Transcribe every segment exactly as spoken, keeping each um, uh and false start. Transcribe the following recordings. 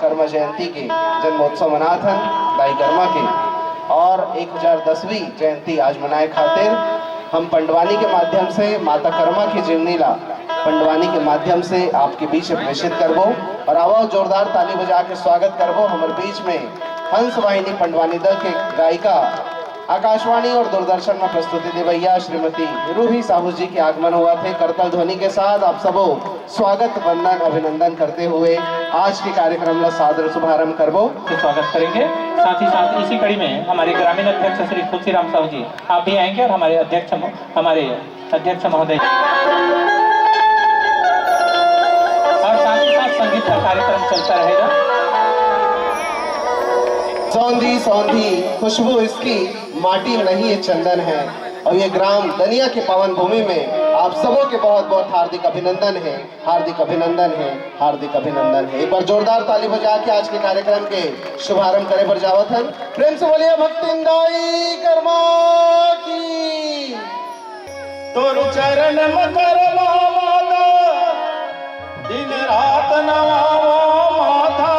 कर्मा जयंती के जन्मोत्सव मनात हन दाई कर्मा के, और एक हजार दसवीं जयंती आज मनाए खातिर हम पंडवानी के माध्यम से माता कर्मा के जीवनी ला पंडवानी के माध्यम से आपके बीच में प्रेषित करबो। और आवा जोरदार ताली बजा के स्वागत करबो हमर बीच में हंस वाहिनी पंडवानी दल के गायिका, आकाशवाणी और दूरदर्शन में प्रस्तुति देवैया श्रीमती रूही साहू जी के आगमन होवत हे। करताल ध्वनि के साथ आप सबो स्वागत, वंदन, अभिनंदन करते हुए आज के कार्यक्रम ला सादर शुभारंभ करबो। के स्वागत करेंगे। साथ ही साथ इसी कड़ी में हमारे ग्रामीण अध्यक्ष श्री खुशीराम साहू जी, आप भी आएंगे और हमारे अध्यक्ष म-, हमारे अध्यक्ष महोदय और साथ ही साथ संगीत का कार्यक्रम चलता रहेगा। सौंधी सौंधी खुशबू इसकी, माटी नहीं ये चंदन है। और ये ग्राम दनिया के पावन भूमि में आप सबों के बहुत बहुत हार्दिक अभिनंदन है, हार्दिक अभिनंदन है, हार्दिक अभिनंदन है। एक बार जोरदार ताली बजा के आज के कार्यक्रम के शुभारंभ करे बर जावत हन। प्रेम से बोलिए भक्तिन दाई कर्मा की। तोर चरण म करमावत, दिन रात नवावो माता।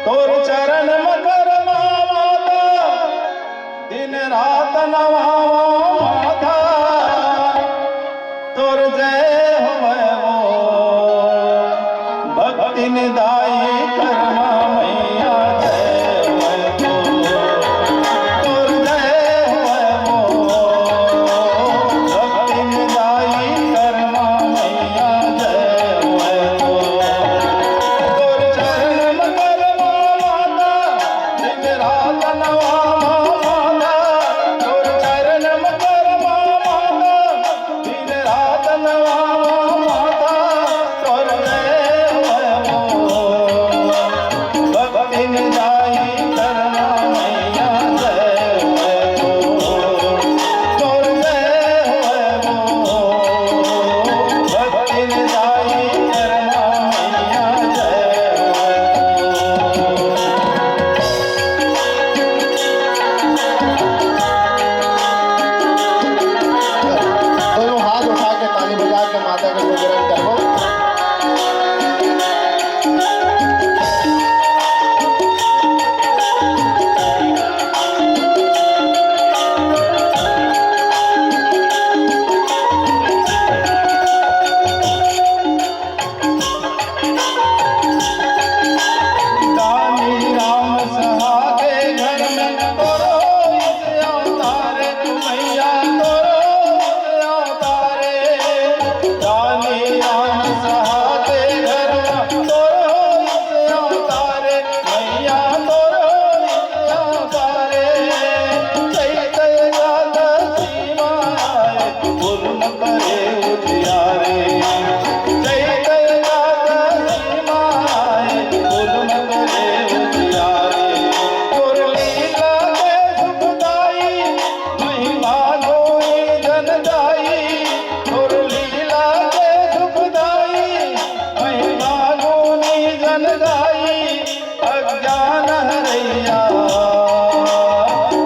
तोर चरण म करमावत, दिन रात नवावो माता। तोर जय होवै वो भक्तिन दाई कर्मा मैया, जय होवै वो। तोर जय होवै वो भक्तिन दाई कर्मा मैया, जय होवै वो। तोर चरण म करमावत, दिन रात नवावो माता। तोर चरण म करमावत, दिन रात नवावो माता, तोर जय होवै वो। भक्तिन दाई कर्मा मैया, जय होवै वो। तोर जय होवै वो। भक्तिन दाई कर्मा मैया, जय होवै वो। दोनों हाथ उठा के ताली बजा के माता के सुमिरन करबो। दानी राम सहाय घर में तोरो इस अवतारे, मैया तोरो इस अवतारे। दानी राम सहाय घर में तोरो इस अवतारे, मैया तोरो इस अवतारे। चैत एकादशी माय गुरुम करे उजियारे। चैत एकादशी माय गुरुम करे उजियारे। तोर लीला के सुखदाई, महिमा धोई जन जाई। तोर लीला के सुखदाई, महिमा धोई जन जाई। अज्ञान हरैया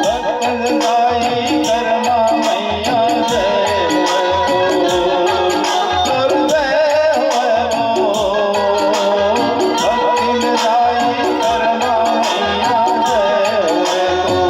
भक्तन दाई कर्मा मैया, जय होवै वो। तोर जय होवै वो। भक्तन दाई कर्मा मैया, जय होवै वो।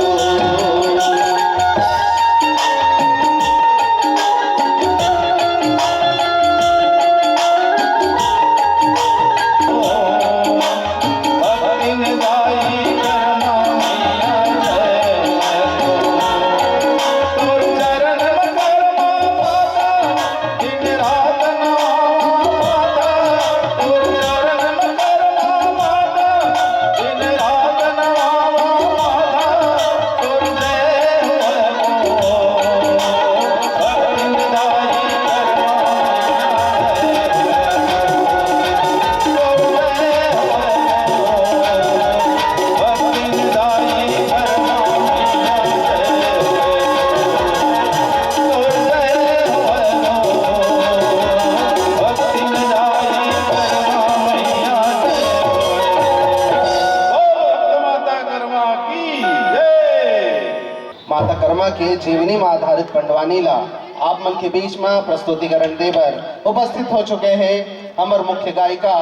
माता कर्मा के जीवनी म आधारित पंडवानी ला आप मन के बीच म प्रस्तुतिकरण दे बर उपस्थित हो चुके हे हमर मुख्य गायिका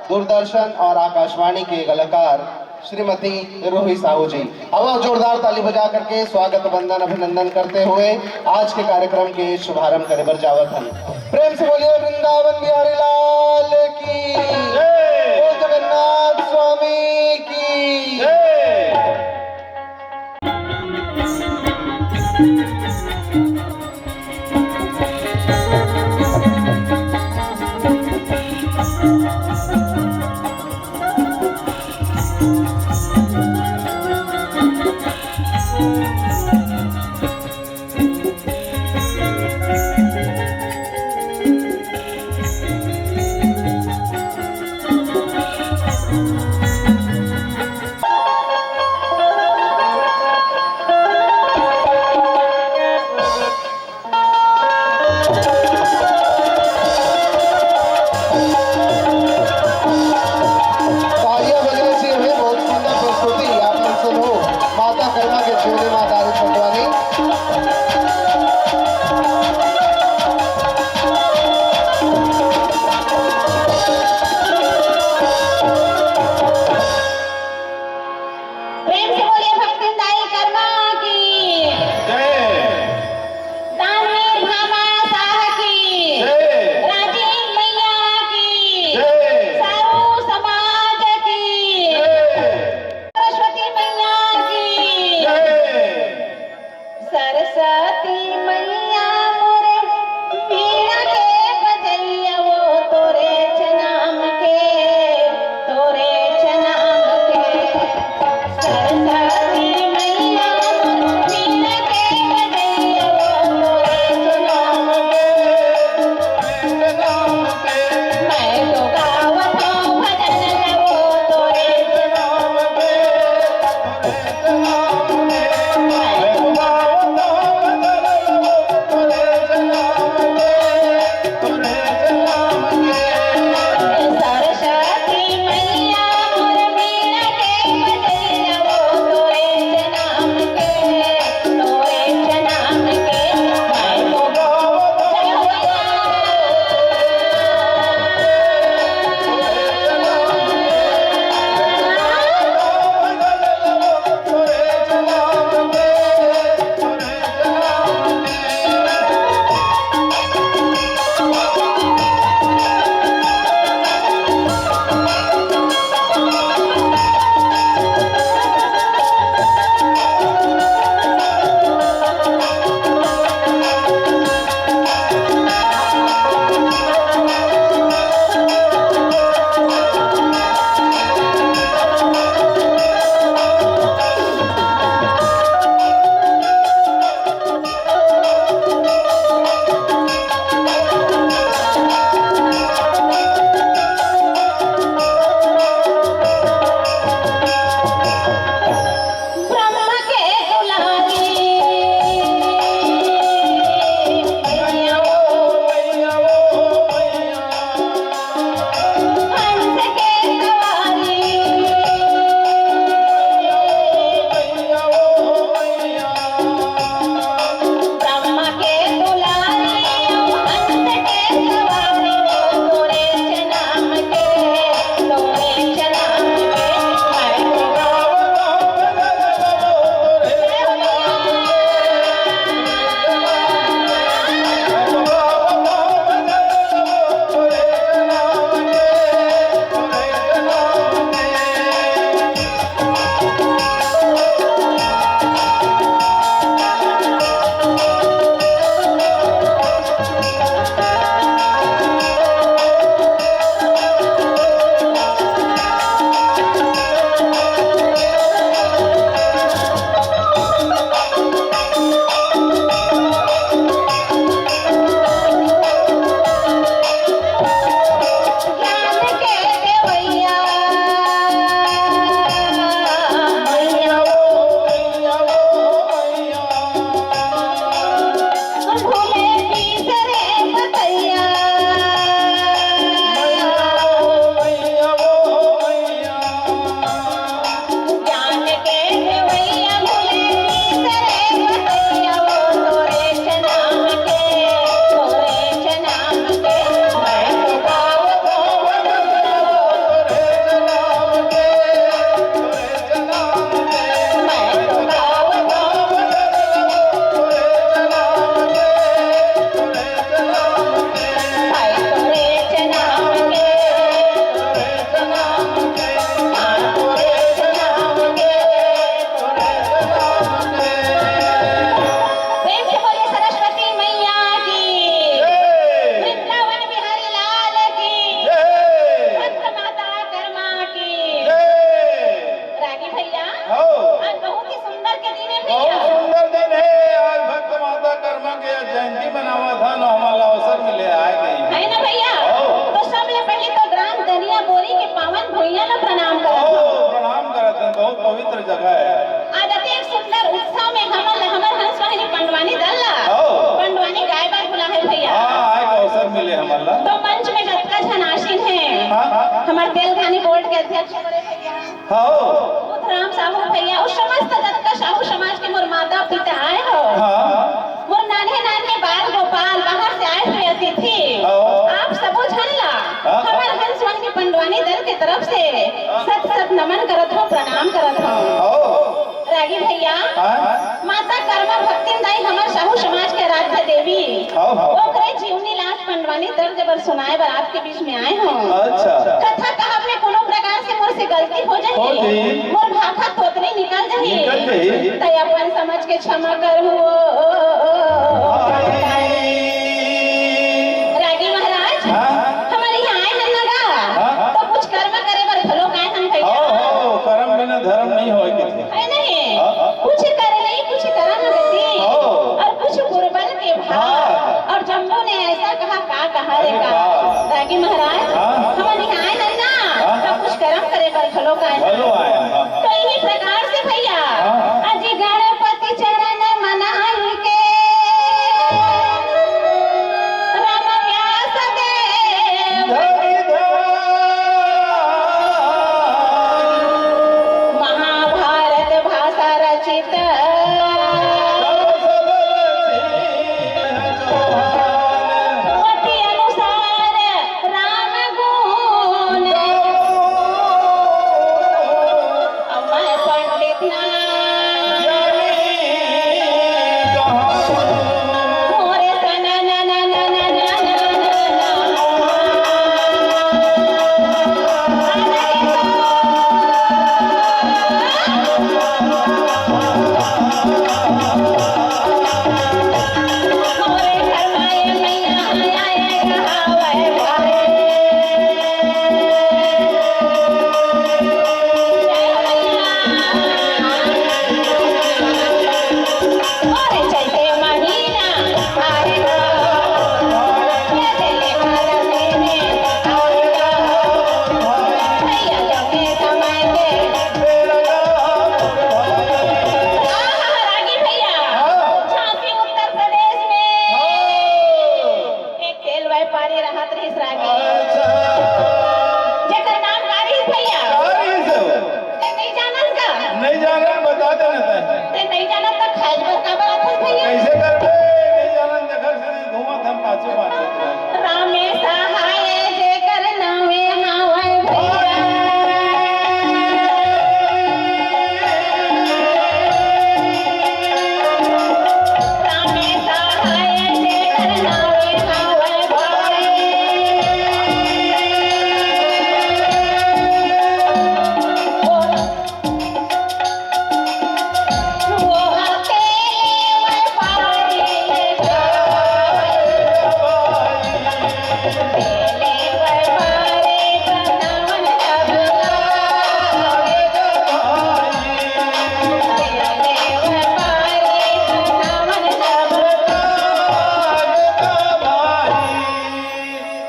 दूरदर्शन और आकाशवाणी के कलाकार श्रीमती रूही साहू जी। अब आप जोरदार ताली बजा करके स्वागत वंदन अभिनंदन करते हुए आज के कार्यक्रम के शुभारंभ करे बर जावत हन। प्रेम से बोलिए वृंदावन बिहारी लाल की, बोल जगन्नाथ स्वामी की। मंच में जतका झन आसीन हे, हाँ, हाँ। हमर तेलघानी बोर्ड के अध्यक्ष हमारे भैया, हाँ। बुधराम साहू भैया, उस समस्त जतका साहू समाज के मोर माता पिता आए हो, हाँ। मोर नान्हे नान्हे बाल गोपाल, बाहर से आए हुए अतिथि, हाँ। आप सबो झन ला हाँ। हमर हंसवाहिनी पंडवानी दल के तरफ से सत सत नमन करत हो, प्रणाम करत हो। हाँ। रागी भैया, हाँ। माता कर्मा भक्तिन दाई हमर साहू समाज के आराध्य देवी, हाँ, हाँ। ओकरे जीवनी ला पंडवानी दल जबर सुनाए बर आपके बीच में आए हों। अच्छा। कथा कहब में कोनो प्रकार से मोर से गलती हो जाही, हो जाही। मोर भाखा थोथरी निकल जाही। निकल जाही। तै अपन समझ के क्षमा करहू। रागी महाराज, हाँ? हमर इहाँ आए हन ना गा, हाँ? तो कुछ कर्म करे बर घलो आए हन भैया। हो, हो, कर्म बिना धर्म नहीं होय कथे। है नहीं? हाँ, हाँ। कुछ करनी, कुछ करम रती, हाँ। और कुछ गुरबन के भाव। हाँ। और जम्मो ने ऐसा कहा, का कहा रे अरे का? वाह। रागी महाराज, हाँ। हमन इहाँ आए हन ना, हाँ। तो कुछ कर्म करे बर घलो आए हन। घलो आए हन, हाँ। तो इही प्रकार से भैया, हाँ। अजी गणपति चरण मनाई के राम व्यास देव धरि धाम। महाभारत भाषा रचित। पति अनुसार राम गुण। मैं पंडित ना। मोरे सना ना ना ना ना ना ना ना ना। रागी भैया, हाँ। झांसी उत्तर प्रदेश में हाँ। एक तेल व्यापारी रहत रहिस रागी। अच्छा। जेकर नाम का रहिस भैया? का रहिस? ते नहीं जानन का? नहीं जानन, बता देना तैं। ते नहीं जानन त खाए बर काबर आथस भैया? कैसे करबे? नहीं जानन, देखत से घूमत हम पाछू पाछू। रामे सहाय जेकर नामे हावय भैया। रामे सहाय जेकर नामे हावय भाई।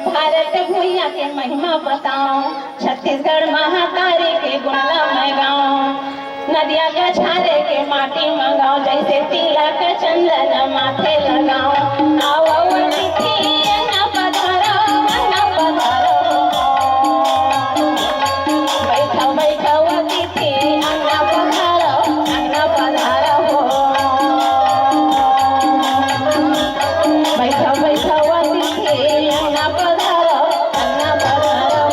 भारत भुइयां के महिमा बताओ, छत्तीसगढ़ महातारी के गुण ला मैं गाओ। नदिया कछारे के माटी मंगाओ, जैसे तिलक चंदन माथे लगाओ। आओ अतिथि अंगना पधारो, अंगना पधारो। बैठो, बैठो अतिथि अंगना पधारो, अंगना पधारो। बैठो, बैठो अतिथि अंगना पधारो, अंगना पधारो।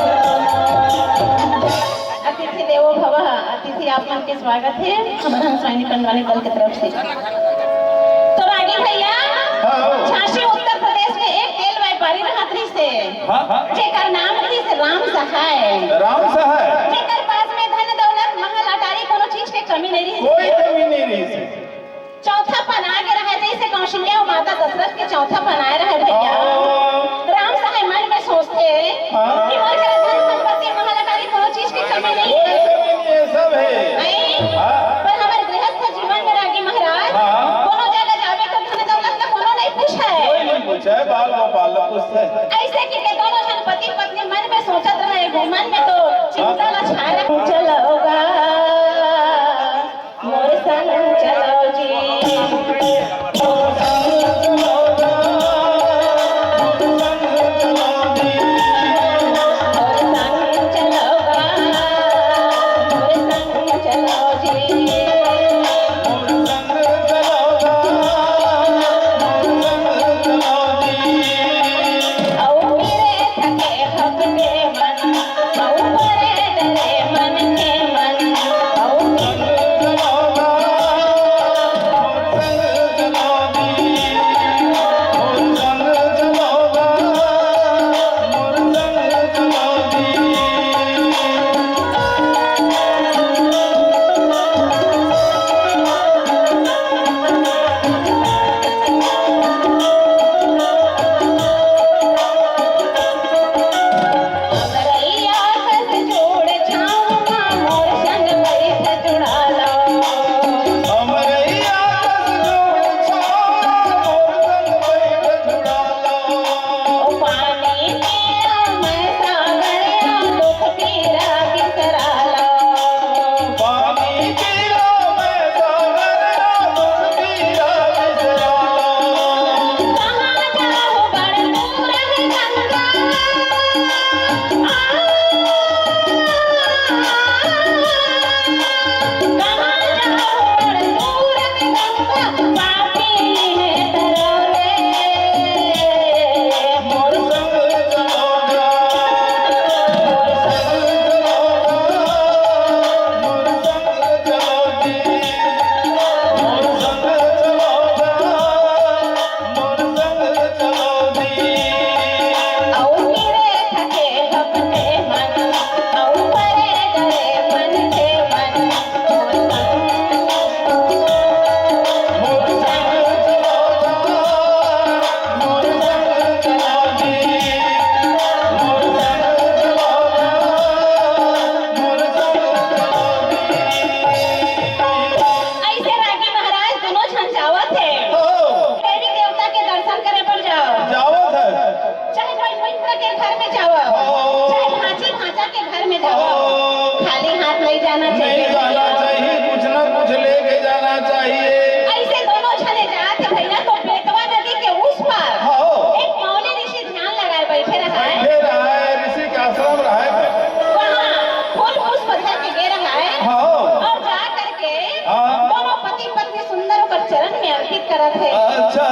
अतिथि देवो भव, अतिथि आप मन के स्वागत हे हमर हंसवाहिनी पंडवानी दल के तरफ से। तो रागी भैया, हाँ, हाँ। झांसी उत्तर प्रदेश में एक तेल व्यापारी रहत रहिस हे, हाँ, हाँ। जेकर नाम रहिस राम सहाय। राम सहाय। जेकर पास में धन दौलत महल अटारी कोनो चीज के कमी नहीं रहिस। कोई कमी नहीं रहिस। चौथापन आगे रहे, जैसे कौशल्या अउ माता दशरथ के चौथापन आए रहे भैया। हाँ। राम सहाय मन में सोचथे हाँ। कि मोर करा धन संपत्ति महल अटारी कोनो चीज के कमी नहीं कोई हे। कमी नहीं है, सब है। नहीं? हाँ। पर हमर गृहस्थ जीवन में रागी महाराज हाँ। कोनो जगह जाबे तो धन दौलत ला कोनो नहीं पूछे। कोई नहीं पूछे, बाल गोपाल ला पूछथे। ऐसे कि के दोनों झन पति पत्नी मन में सोचत रहे, मन में तो चिंता ला छाए रहे। चलो गा। मोर संग चलो जी। रहय। बैठे रहय, ऋषि के आश्रम रहय। वहाँ फूल पुष्प धर के गे रहय। हाँ। और जा करके हाँ। दोनों पति पत्नी सुंदर ओकर चरण में अर्पित करत हे। अच्छा।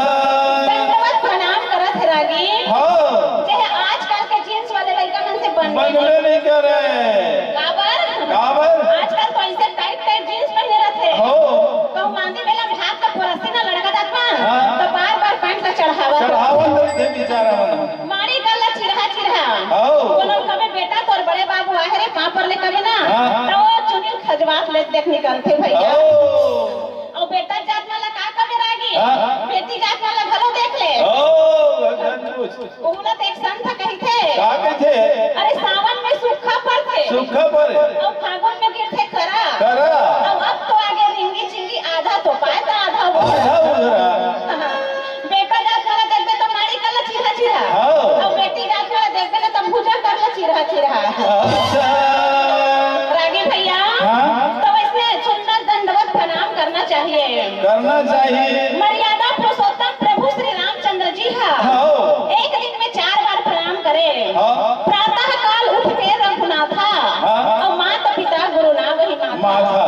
दंडवत प्रणाम करत हे रागी। हाँ। जे आजकल के जींस वाले लइका मन से बनबे बनबे नहीं करे। काबर? काबर? आजकल तो ऐसे टाइट टाइट जींस पहने रहते। हो। कहूँ मांदी मेला में हाथ का पोरसी ना लड़का जात बा, हाँ। तो बार बार पैंट ला चढ़ावत। चढ़ावत रहिथे बेचारा मन। माड़ी गल ला चिरहा चिरहा। हो। कोनो कबे बेटा तोर बड़े बाबू आहे रे, पाँव पर ले कबे ना, हाँ। तो वो चुनी खजवात ले देख निकलथे भैया। हो। अउ बेटा जात वाला का कबे रागी? हाँ। बेटी जात वाला घलो देख ले। ओ, भगवान पूछ। ओहू ला तो एक संत कहिथे। का कहिथे? अरे सावन में सूखा परथे। सूखा परे। अउ फागुन में गिरथे करा। करा। अउ अब तो आगे रिंगी चिंगी, आधा तो पाए तो आधा उधरा। आधा उधरा। हाँ। बेटा जात वाला देखबे तो माड़ी कला चिरहा चिरहा। हाँ। अउ बेटी जात वाला देखबे ना तो भुजा कर ला चिरहा चिरहा। अच्छा। रागी भैया, हाँ। तो वैसे सुंदर दंडवत प्रणाम करना चाहिए। करना चाहिए। मर्यादा पुरुषोत्तम प्रभु श्री रामचंद्र जी हा हाँ। एक दिन में चार बार प्रणाम करे। हाँ। प्रातः काल उठ के रघुनाथा हाँ। और माता पिता गुरु नाम ही माथा। माथा।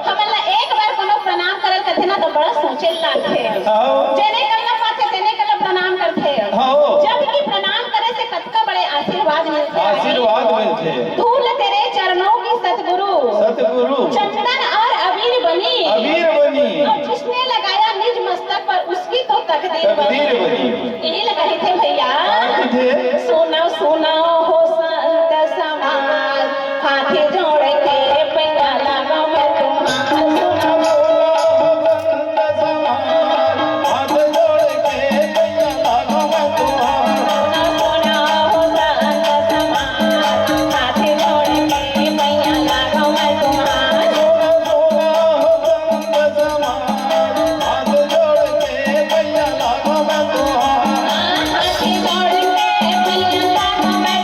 हमन ला एक बार कोनो प्रणाम करल कथे ना तो बड़ा सोचे लागथे। हाँ। जेने करना पाथे तेने करना प्रणाम करथे। हाँ। जबकि प्रणाम करे से कतका बड़े आशीर्वाद मिलथे। आशीर्वाद मिलथे। धूल तेरे चरणों की सतगुरु। सतगुरु। चंदन और अबीर बनी। अबीर बनी। और जिसने लगाया निज मस्तक पर उसकी तो तकदीर बनी। तकदीर बनी। यही लगा ही थे भैया। का कहिथे? सुनो सुनो हो संत समाज, हाथ जोड़ के पैया लागो मैं तुम्हार। सुनो सुनो हो संत समाज, हाथ जोड़ के पैया लागो मैं तुम्हार। सुनो सुनो हो संत समाज, हाथ जोड़ के पैया लागो मैं तुम्हार। सुनो सुनो हो संत समाज, हाथ जोड़ के पैया लागो मैं तुम्हार। हाथ जोड़ के पैया लागो मैं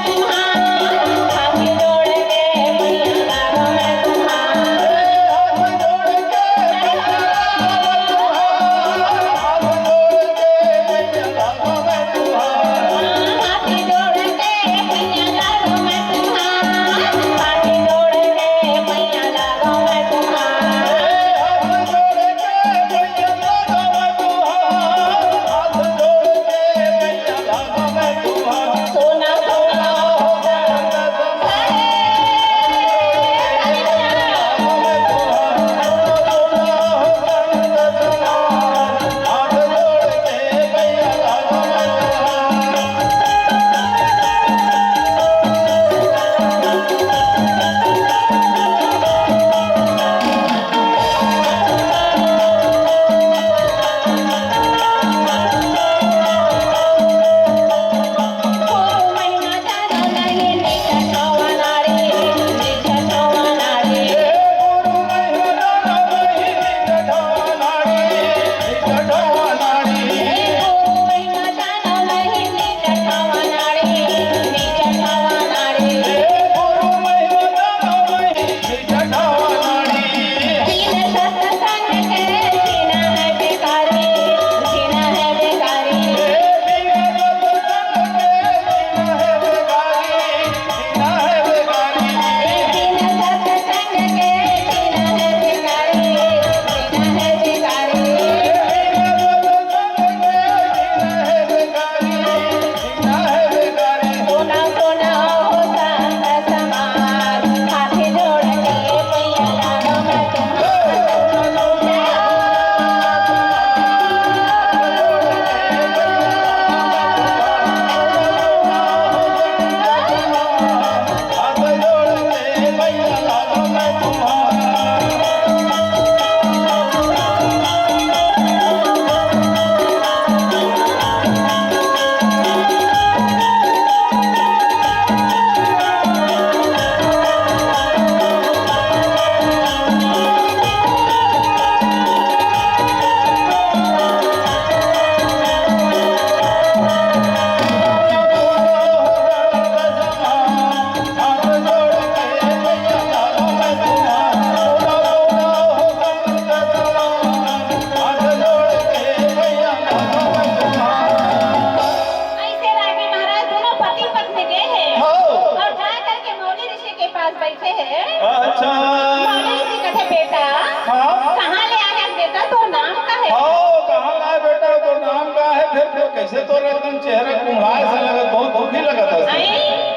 बैठे हे। अच्छा। मौली से कथे, "बेटा, हाँ? कहाँ ले आए हस बेटा, तोर नाम का हे?" हाँ, कहाँ ले आए बेटा, तोर नाम का हे? फिर, फिर कैसे तोर एकदम चेहरा कुम्हड़ाए से लगत, बहुत दुखी लगत हे। आई?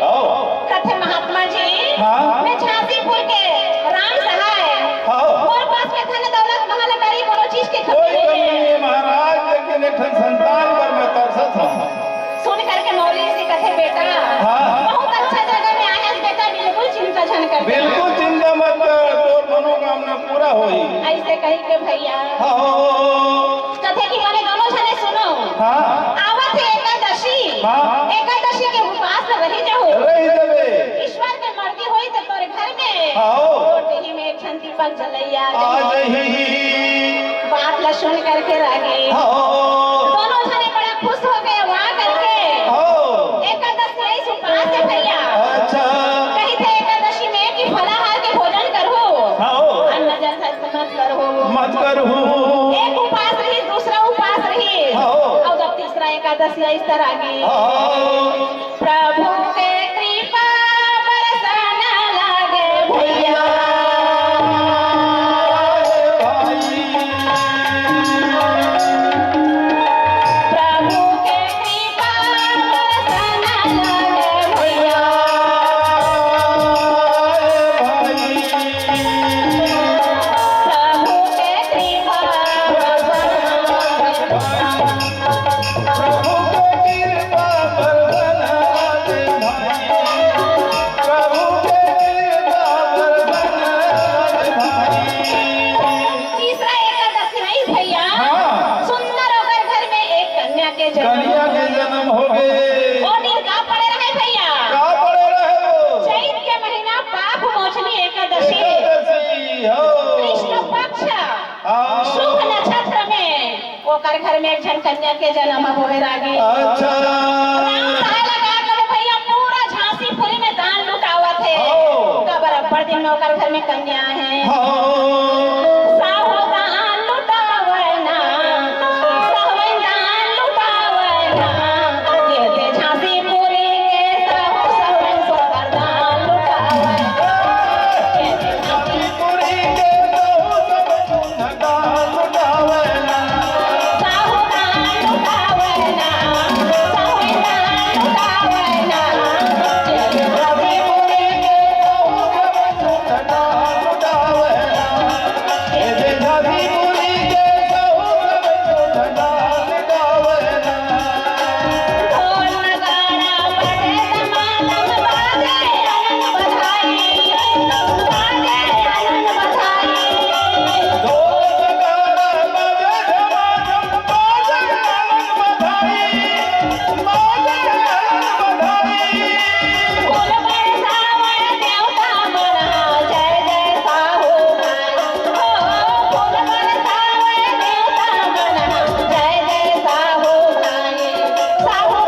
हाँ। कथे, "महात्मा जी, हाँ? मैं झांसीपुर के राम सहाय। हाँ। मोर पास में धन दौलत महल अटारी कोनो चीज के कमी कोई कमी नहीं हे। नहीं है महाराज, लेकिन एक ठन संतान बर मैं तरसत हूँ।" सुन करके मौली से कथे, "बेटा, हाँ। बहुत अच्छा जगह में आए हस बेटा, बिल्कुल चिंता झन कर।" "बिल्कुल चिंता मत कर, तोर मनोकामना पूरा होही।" ऐसे कही के भैया हाँ। कथे कि मने दोनों झने सुनो। हाँ। आवत हे एकादशी। हाँ। एकादशी के उपास रही जाहू। रही जाबे। ईश्वर के मर्जी होही त तोरे घर में। हाँ। तोर देही में एक झन दीपक जलैया आ जही। बात ला सुन करके रागी हाँ। दोनों झने बड़ा खुश हो गए वहाँ करके। हाँ। एकादशी ऐसे उपास हे भैया। अच्छा। कही थे एकादशी में कि फलाहार के भोजन करहू। हाँ। अन्न जल खर्च मत करहू। मत करहू। एक उपास रही, दूसरा उपास रही। हाँ। और जब तीसरा एकादशी ऐसे रागी हाँ। प्रभु के कृपा बरसन लागे भैया। प्रभु के कृपा बरसन लागे भैया। प्रभु के कृपा बरसन लागे। प्रभु के कृपा बरसन लागे भाई, प्रभु के कृपा बरसन लागे भाई। तीसरा एकादशी नहीं भैया, हाँ। सुंदर ओकर घर में एक कन्या के जन्म कन्या के जन्म होगे। ओ दिन का पड़े रहे भैया? का पड़े रहे वो? चैत के महीना पाप मोचनी एकादशी। एकादशी, हाँ। कृष्ण पक्ष हाँ। शुभ नक्षत्र में ओकर घर में एक झन कन्या के जन्म होवे रागी। अच्छा। राम सहाय लगा के भैया पूरा झांसीपुरी में दान लुटावत हे। हाँ। काबर अब्बड़ दिन में ओकर घर में कन्या हे। हाँ। साहू दान लुटावे ना, साहू दान लुटावे ना, ये दे झांसीपुरी के साहू, साहू सोकर दान लुटावे ना, ये दे झांसीपुरी के साहू, साहू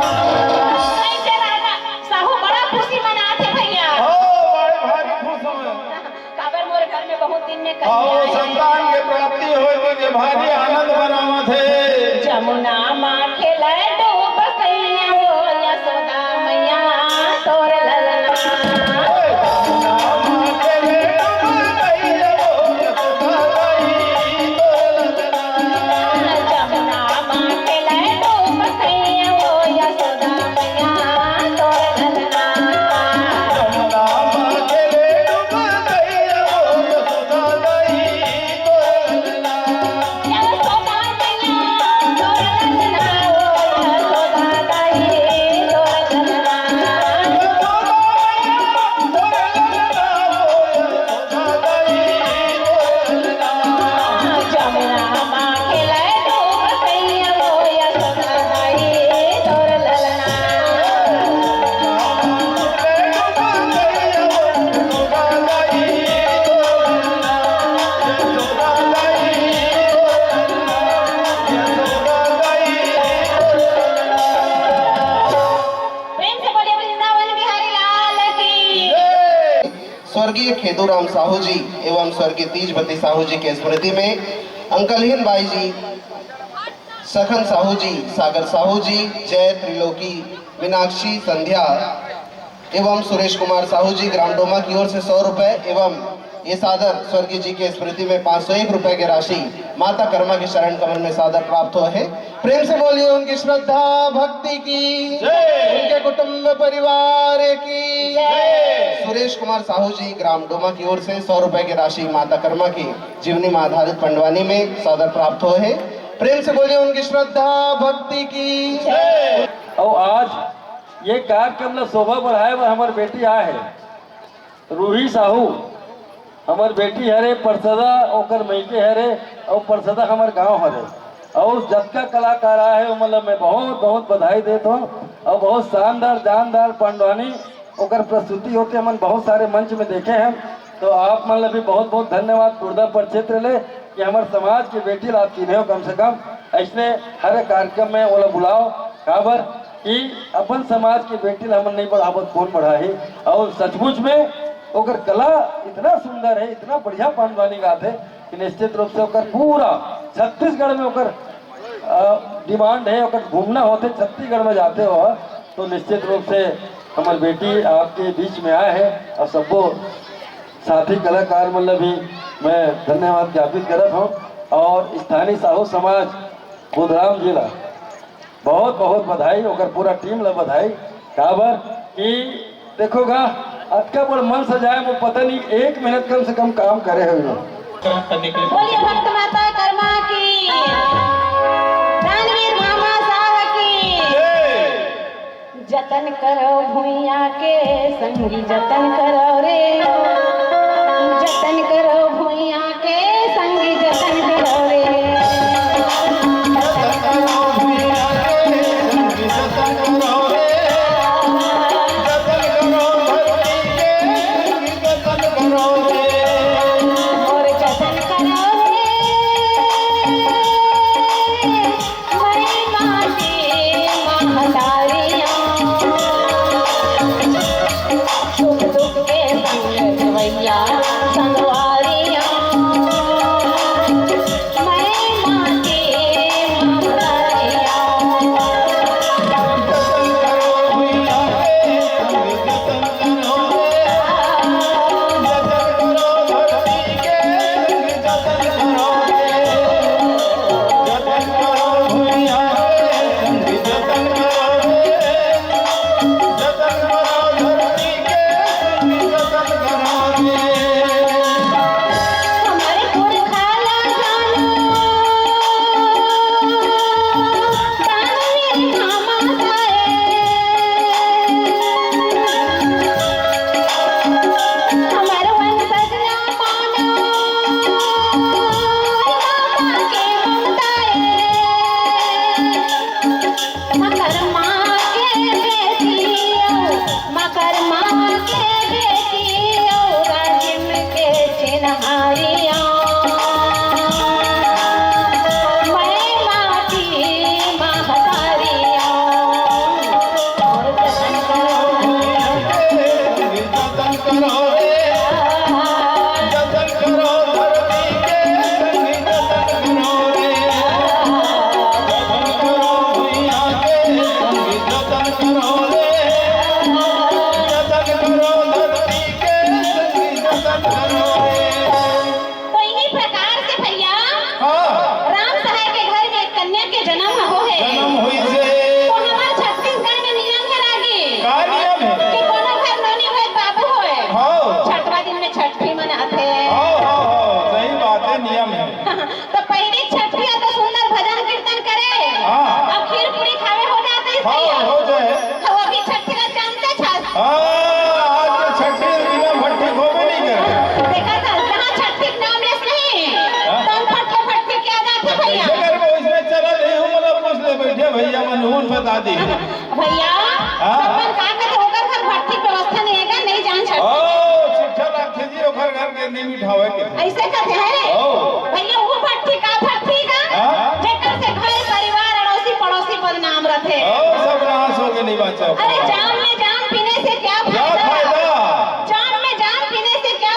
कैसे राजा साहू बड़ा खुशी मनात हे भैया। हाँ, बड़े भारी खुश होय। काबर मोर घर में बहुत दिन में कन्या हाँ, हे। संतान के प्राप्ति होय के भारी आनंद मनावत हे। जमुना माँ खेले डूब कइया वो यशोदा मैया तोर ललना। स्वर्गीय खेदूराम साहू जी एवं स्वर्गीय तीजपति साहू जी के स्मृति में अंकलहीन बाई जी, सखन साहू जी, सागर साहू जी, जय त्रिलोकी, मीनाक्षी, संध्या एवं सुरेश कुमार साहू जी, ग्राम डोमा की ओर से सौ रुपए एवं ये सादर स्वर्गीय जी के स्मृति में पाँच सौ एक रुपए की राशि माता कर्मा के चरण कमल में सादर प्राप्त हुआ है। प्रेम से बोलिए उनकी श्रद्धा भक्ति की, जय। उनके कुटुंब परिवार की, जय। सुरेश कुमार साहू जी, ग्राम डोमा की ओर से सौ रुपए की राशि माता कर्मा की जीवनी में आधारित पंडवानी में सादर प्राप्त हुए है। प्रेम से बोलिए उनकी श्रद्धा भक्ति की, जय। और आज ये कार्यक्रम ला शोभा बढ़ाए बर हमर बेटी आए है, रूही साहू, हमर बेटी हरे, परसदा ओकर मइके हरे, अउ परसदा हमर गांव हरे। अउ जतका कलाकार आए हे, ओमन ला मैं बहुत, बहुत बधाई देत हौं। अउ बहुत शानदार, जानदार पंडवानी ओकर प्रस्तुति होथे, हमन बहुत सारे मंच में देखे हन। तो आप मन ला भी बहुत, बहुत धन्यवाद, गुर्दा प्रक्षेत्र ले, कि हमर समाज के बेटी ला आप चिन्हे हो, कम से कम अइसने हर कार्यक्रम में ओला बुलाओ। काबर कि अपन समाज के बेटी ला हमन नइ बढ़ाबो त कोन बढ़ाही? अउ सचमुच में ओकर कला इतना सुंदर हे, इतना बढ़िया पंडवानी गाथे कि निश्चित रूप से ओकर पूरा छत्तीसगढ़ में ओकर, अ, demand हे, ओकर घूमना होथे, छत्तीसगढ़ में जाथे हो, तो निश्चित रूप से हमर बेटी आपके बीच में आए हे। अउ सब्बो साथी कलाकार मन ला भी मैं धन्यवाद ज्ञापित करत हौं, अउ स्थानीय साहू समाज बुधराम जी ला बहुत बहुत बधाई, ओकर पूरा टीम ला बधाई। काबर कि देखो गा, अतका बड़ मंच सजाए में पता नहीं एक महीना कम से कम काम करे होही। बोलिए भक्त माता कर्मा की, दानवीर भामा साह की। जतन करो भुइयां के संगी, जतन करो रे। जतन करो भुइयां के संगी, जतन करो रे। और जतन करो रे। महिमा की महतारियां, सुख दुख के संग भैया संगवारियां। महिमा की महतारियां। हमारे पुरखा ला जानो, दानवीर भामा साहेब। हमारे वंशज ला मानो, बाबा के ममता रे। मकरमा के बेटी ओ, मकरमा के बेटी ओ, राजिम के चिन्हारिया। मैं माटी महतारिया। और जतन करो, जतन करो रे, जतन करो धरती के संग, जतन करो रे। जतन करो भुइयां के संग, जतन करो रे। जतन करो धरती के संग, जतन करो रे। तो इही प्रकार से भैया, हाँ। राम सहाय के घर में एक कन्या के जन्म हो हे। जन्म होइस हे। तो हमर छत्तीसगढ़ में नियम हे रागी। का नियम हे? कि कोनो घर नोनी होय, बाबू होय। हाँ। छठवा दिन में छठी मनाथे। हाँ, हाँ, हाँ, सही बात हे, नियम हे। तो पहिली छठी आ तो सुंदर भजन कीर्तन करे। हाँ। अब खीर पूरी खावे हो जात हे हाँ, भैया। हो जाए। तो वो भी छठी ला जानते छस। हाँ, आज के छठी बिना भट्ठी होबे नहीं करे। देखा था, जहाँ छठी के नाम लेस नहीं, हाँ। तहाँ फटके फटके क्या जाते भैया। कैसे करबो, इसमें चला नहीं हूँ, मतलब पूछ ले बैठे भैया, मन हूँ बता दी। भैया, हाँ। अपन का कहते, ओकर घर भट्ठी के व्यवस्था नहीं हे का, नहीं जान छठी। ओ, शिक्षा लागथे जी, ओकर घर के नहीं मिठावे के। ऐसे कहते हैं? ओ। भैया, वो भट्ठी का, भट्ठी का, हाँ। जेकर से घर परिवार, अड़ोसी पड़ोसी बदनाम रहते। ओ, सब नाश हो गए, नहीं बाँचा। अरे, जाम में जाम पीने से क्या क्या फायदा? फायदा? जाम में जाम पीने से क्या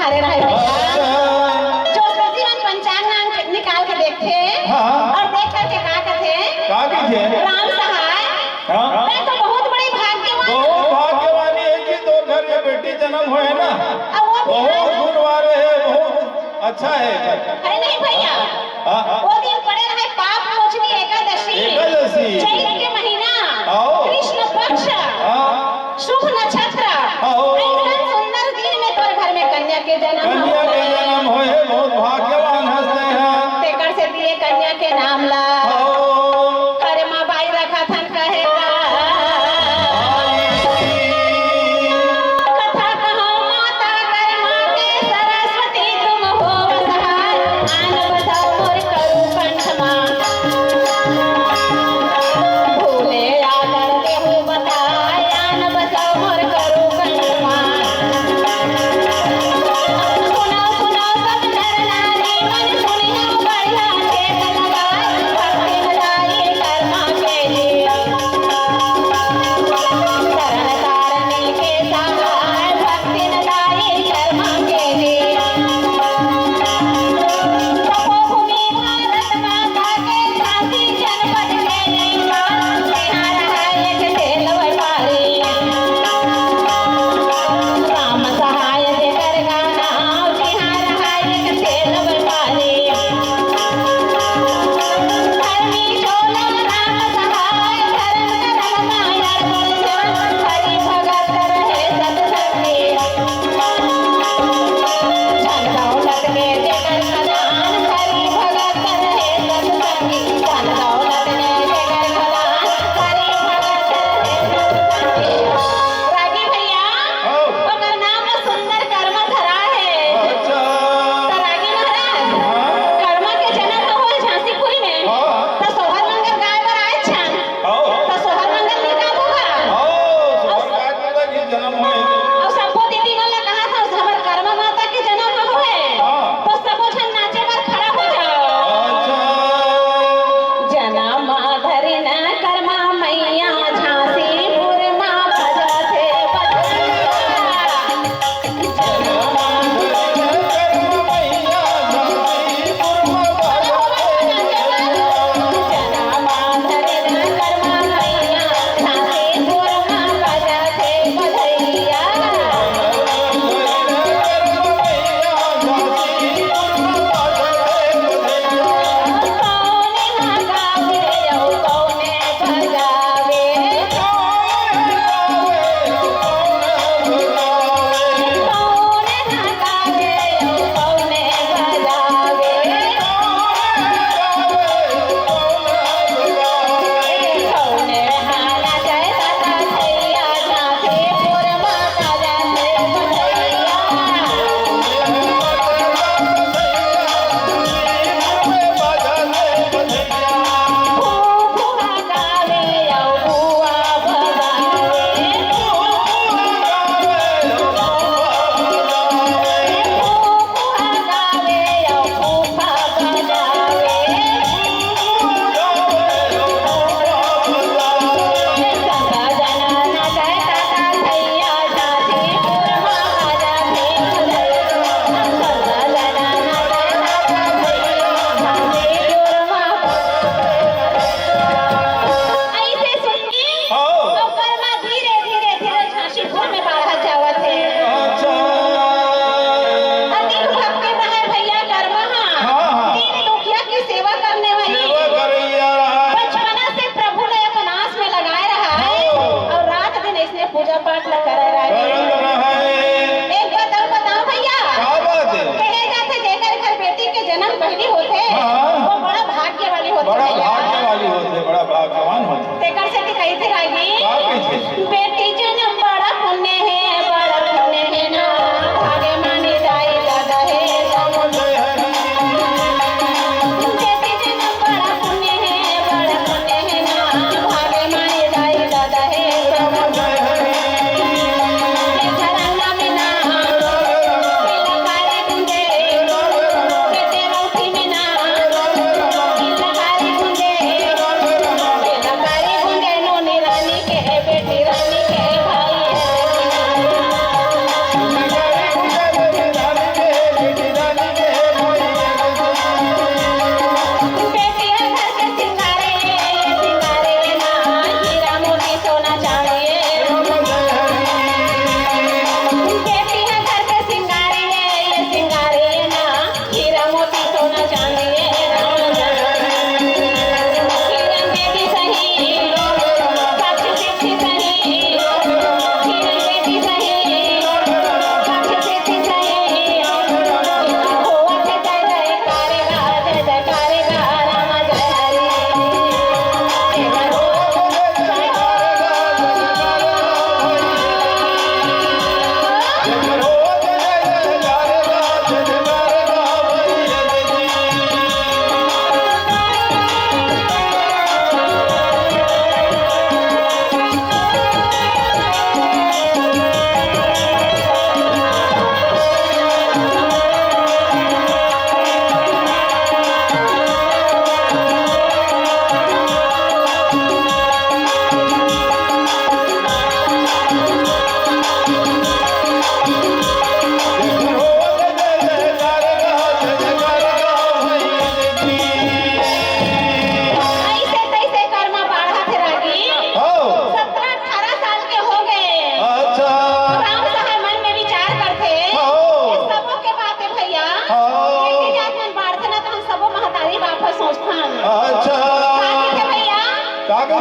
अरे रहे भैया, अच्छा। जो सब्जी मन पंचांग नाम के निकाल के देखथे हाँ। और देख करके का कथे? का कथे? राम सहाय, हाँ। मैं तो बहुत बड़ी भाग्यवान बहुत भाग्यवानी है कि तोर घर में बेटी जन्म होए ना। अब वो भी बहुत आज गुण वाले है, बहुत अच्छा है। अरे नहीं भैया, हाँ, हाँ। वो दिन पड़े रहे पाप मोचनी एकादशी, एकादशी। चैत के महीना, आओ। कृष्ण पक्ष, हाँ। शुभ नक्षत्र, आओ। ऐसन सुंदर दिन में तोर घर में कन्या के जन्म कन्या के होए। जन्म होए, बहुत भाग्यवान हस तैं हा। तेकर से दिए कन्या के नाम ला। आओ। अरे माँ बाई रखा थन कहे का। आई। कथा कहो माता कर्मा के, सरस्वती तुम हो सहाय। आन बसाओ मोर करू कंठ मा। भूले आदर देहु बताय, आन बसाओ मोर करू कंठ मा। सुनो, सुनो सब नर नारी,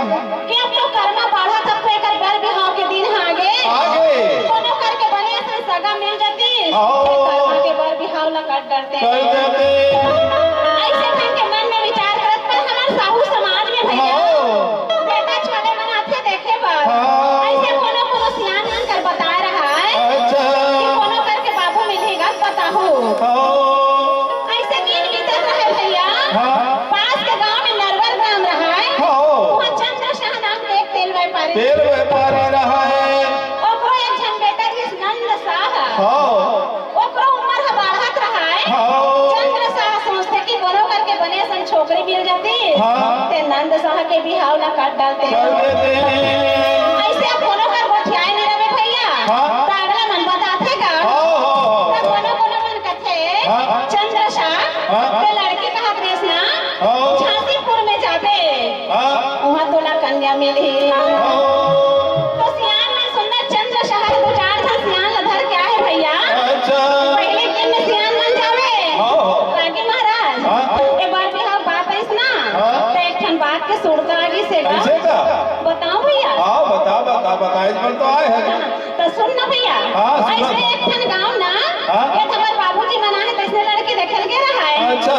कि अब तो करमा बाढ़त, अब तो एकर बर बिहाव के दिन ह आगे। आगे। कोनो करके बने असन सगा मिल जतिस, आओ। त करमा के बर बिहाव ला कर डरते। कर देते। अइसे ढंग के मन में विचार करत, पर हमर साहू समाज में भइया, आओ। बेटा छोले मन आथे देखे बर। हाँ। अइसे कोनो कोनो सियान मन कर बताए रहय अच्छा। कि कोनो करके बाबू मिलही गा बताहू। आओ। अइसे दिन बीतत रहय भइया। हाँ। पास के गांव में नरवर ग्राम रहय। हाँ। उहाँ चंद्र शाह नाम के एक तेल व्यापारी। तेल व्यापारी रहय। ओकरो एक झन बेटा रिहिस नंद शाह। हाँ। ओकरो उमर ह बाढ़त रहय। हाँ। चंद्र शाह सोचथे कि कोनो करके बने असन छोकरी मिल जातिस। हाँ। ते नंद शाह के बिहाव ला कर डालते। कर देते। अइसे अब कोनो कर गोठियाए नइ रहे भइया। हाँ। त अगला मन बताथे का? हाँ, हाँ, हाँ। त कोनो कोनो मन कथे, हाँ। चंद्र शाह, हाँ। ते लड़की कहत रहिस ना, हाँ। झांसीपुर में जाबे। हाँ। उहाँ तोला कन्या मिलही। हाँ। तो सियान मन सुंदर चंद्र शाह दू चार झन सियान ला धर के आहे भइया। अच्छा। पहिले दिन में सियान मन जावे। हाँ, हाँ। रागी महाराज, हाँ। ए बार बिहाव बात आइस ना, हाँ। त एक ठन बात के सुरता आगिस हे गा। कइसे का? बताओ भइया। हाँ, बता, बता, बता, इस पर तो आए हैं। हाँ। त सुन ना भइया, हाँ, सुन। अइसने एक ठन गांव ना, हाँ। एक हमर बाबूजी मन आहे, तइसने लड़की देखे ल गे रहय। अच्छा।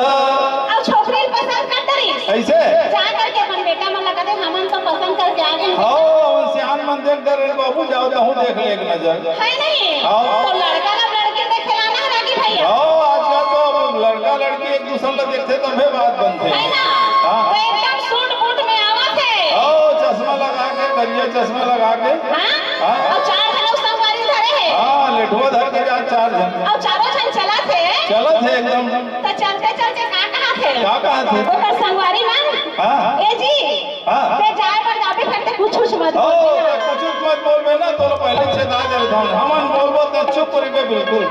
अउ छोकरी ल पसंद कर डरिस। अइसे? जा करके अपन बेटा मन ला कथे, हमन तो पसंद करके आ गेन। हाँ, सियान मन देख डरे, बाबू जाओ, तहूँ देख ले एक नजर। है नहीं? हाँ। त लड़का ला लड़की देखे लाना है रागी भइया। हाँ, आजकल तो लड़का लड़की एक दूसर ला देखथे तभे बात बनथे। है ना? हाँ। त एकदम सूट बूट में आवत हे। हाँ, चश्मा लगा के, करिया चश्मा लगा के। हाँ? हाँ। अउ चार झन अउ संगवारी धरे हे। हाँ, लेठवा धर के जा चार झन। अउ चारों झन चलत हे। चलत हे एकदम। त चलते चलते का कहत हे? का कहत हे? ओकर संगवारी मन। हाँ। ए जी, हाँ। ते जाए बर जाबे फेर ते कुछ कुछ मत ओ, बोल। ते कुछ कुछ मत बोलबे ना, तोला पहिले चेता दे रहे हन। हमन बोलबो ते चुप रहिबे बिल्कुल।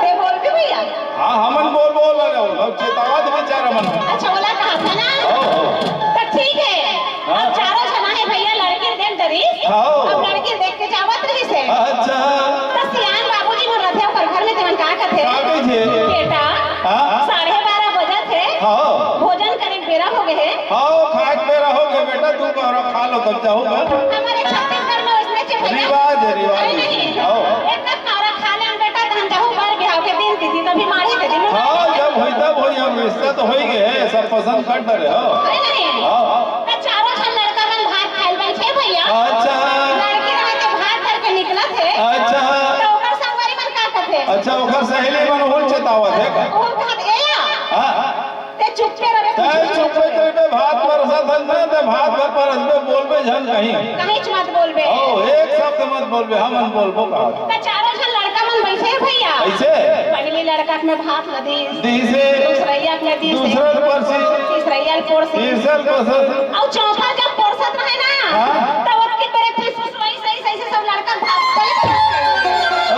ते बोलबे भइया? हाँ, हमन बोलबो ला रे, अब चेतावत बेचारा मन। अच्छा, ओला कहत हे ना? ओ, ओ। त ठीक हे। हाँ। अब चारों झन आहे भइया, लड़की देख डरिस। हाँ। अब लड़की देख के जावत रहिस हे। अच्छा। त सियान बाबूजी मन रथे ओकर घर में, तेमन का कथे? का कथे? बेटा, हाँ। साढ़े बारह बजत हे। हाँ। भोजन करे के बेरा हो गे हे। हाँ, खाए के बेरा हो गे बेटा, दू कौरा खा लो तब जाहू गा। हमरे छत्तीसगढ़ में वइसने चीज हे। रिवाज हे, रिवाज हे। नहीं। हाँ। एक कौरा खा ले बेटा, तहन जाहू बर बिहाव के दिन, तिथि तो भी माढ़ी के दिन। हाँ, जब होई तब होई, अब रिश्ता तो होई गे हे, सब पसंद कर डरे हो। है नहीं? हाँ। त चारों झन लड़का मन भात खाए ल बइठे भइया। अच्छा। लड़की रहे त भात धर के निकलत हे। अच्छा। त ओकर संगवारी मन का कथे? अच्छा, ओकर सहेली मन ओहू ल चेतावत हे का? ओहू कहत, "ए या, हाँ। ते चुप्पे रहे, ते कुछ नहीं चुप्पे बोले।" ते भात परसत हन ना, ते भात भर परसबे, बोलबे झन कहीं। कहीं मत बोलबे। ओ, एक शब्द मत बोलबे, हमन बोलबो का। त चारों झन लड़का मन बइठे हे भइया। कइसे? पहली लड़का के में भात ल दिस। दिस हे। दूसरइया के में दिस हे। दूसरा ल परसी। तीसरइया ल परसी। तीसरा ल परसी। अउ चौथा जब परसत रहे ना, हाँ। त ओतकी बेरे फिर सही, सही, सही से सब लड़का भाग चले गए।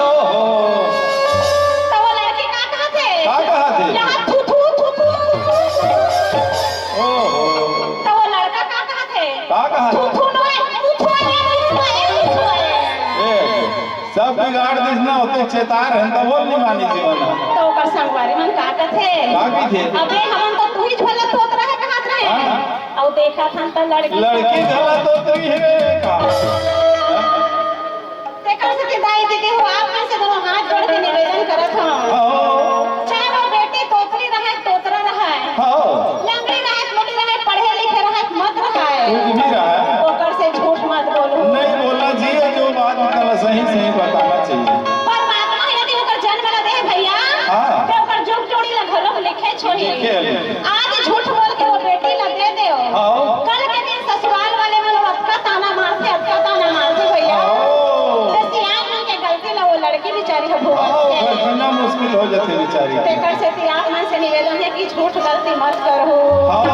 ओहो। त वो लड़की का कहत हे? का कहत हे? यहाँ थू, थू, थू, थू। ओहो। त वो लड़का का कहत हे? का कहत हे? थू, थू नोहे, थू, थू हे, थू, थू हे, थू, थू हे। ए, सब बिगाड़ दिस ना, ओते चेता रहे, तब वो नहीं मानी जीवन। त ओकर संगवारी मन का कथे? का कथे? अबे, हमन तो तुही झोला तोतरा हे कहत रहे। हाँ। अउ देखत हन त लड़की लड़की झोला तोतरी हे का? तेकर सेती दाई दीदी हो, आप मन से दोनों हाथ जोड़ के निवेदन करत हंव। हाँ। चाहे वो बेटी तोतरी रहय, तोतरा रहय, हाँ। लंगड़ी रहय, लूली रहय, पढ़े लिखे रहय, मत रहय। कुछ भी रहय। ओकर से झूठ मत बोलू। नहीं बोलना चाहिए, जो बात निकला सही सही बताना चाहिए। परमात्मा ह यदि ओकर जन्म ल दे भइया, हाँ। त ओकर जुग जोड़ी ल घलो लिखे छोड़ी। लिखे। आज झूठ बोल के वो बेटी ल दे देव। हाँ। कल के दिन ससुराल वाले मन अतका ताना मारथे, अतका ताना मारथे भइया। हाँ। त सियान मन के गलती ल वो लड़की बिचारी ह भुगतथे। हाँ, भुगतना मुश्किल हो जाथे बिचारी। तेकर सेती आप मन से निवेदन हे कि झूठ गलती मत करहू। हाँ।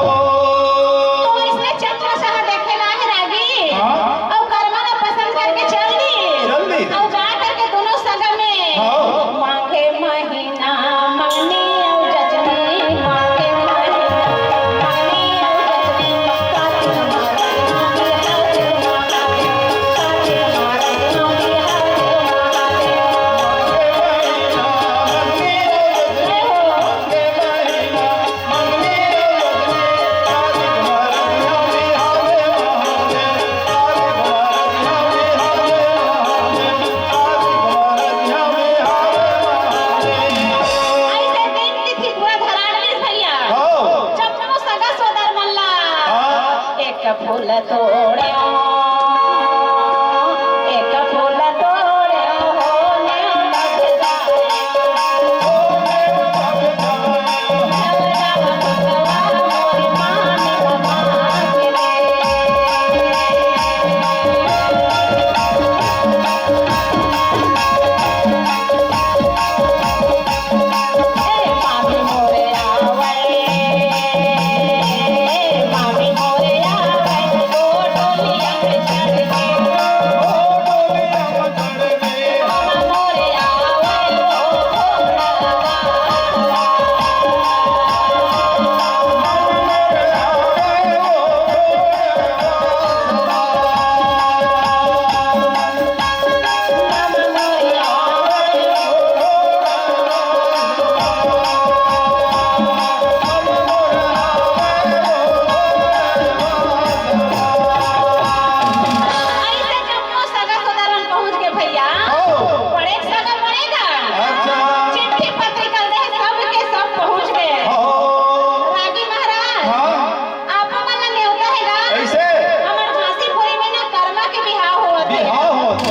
तो इसने चंद्र शाह देखे ला हे रागी। हाँ। अउ करमा ला पसंद करके चल दिस। चल दिस। अउ जा करके दोनों सगा में हाँ। माघे महीना मंगनी अउ जचनी, माघे महीना मंगनी अउ जचनी, कातिक माघे महीना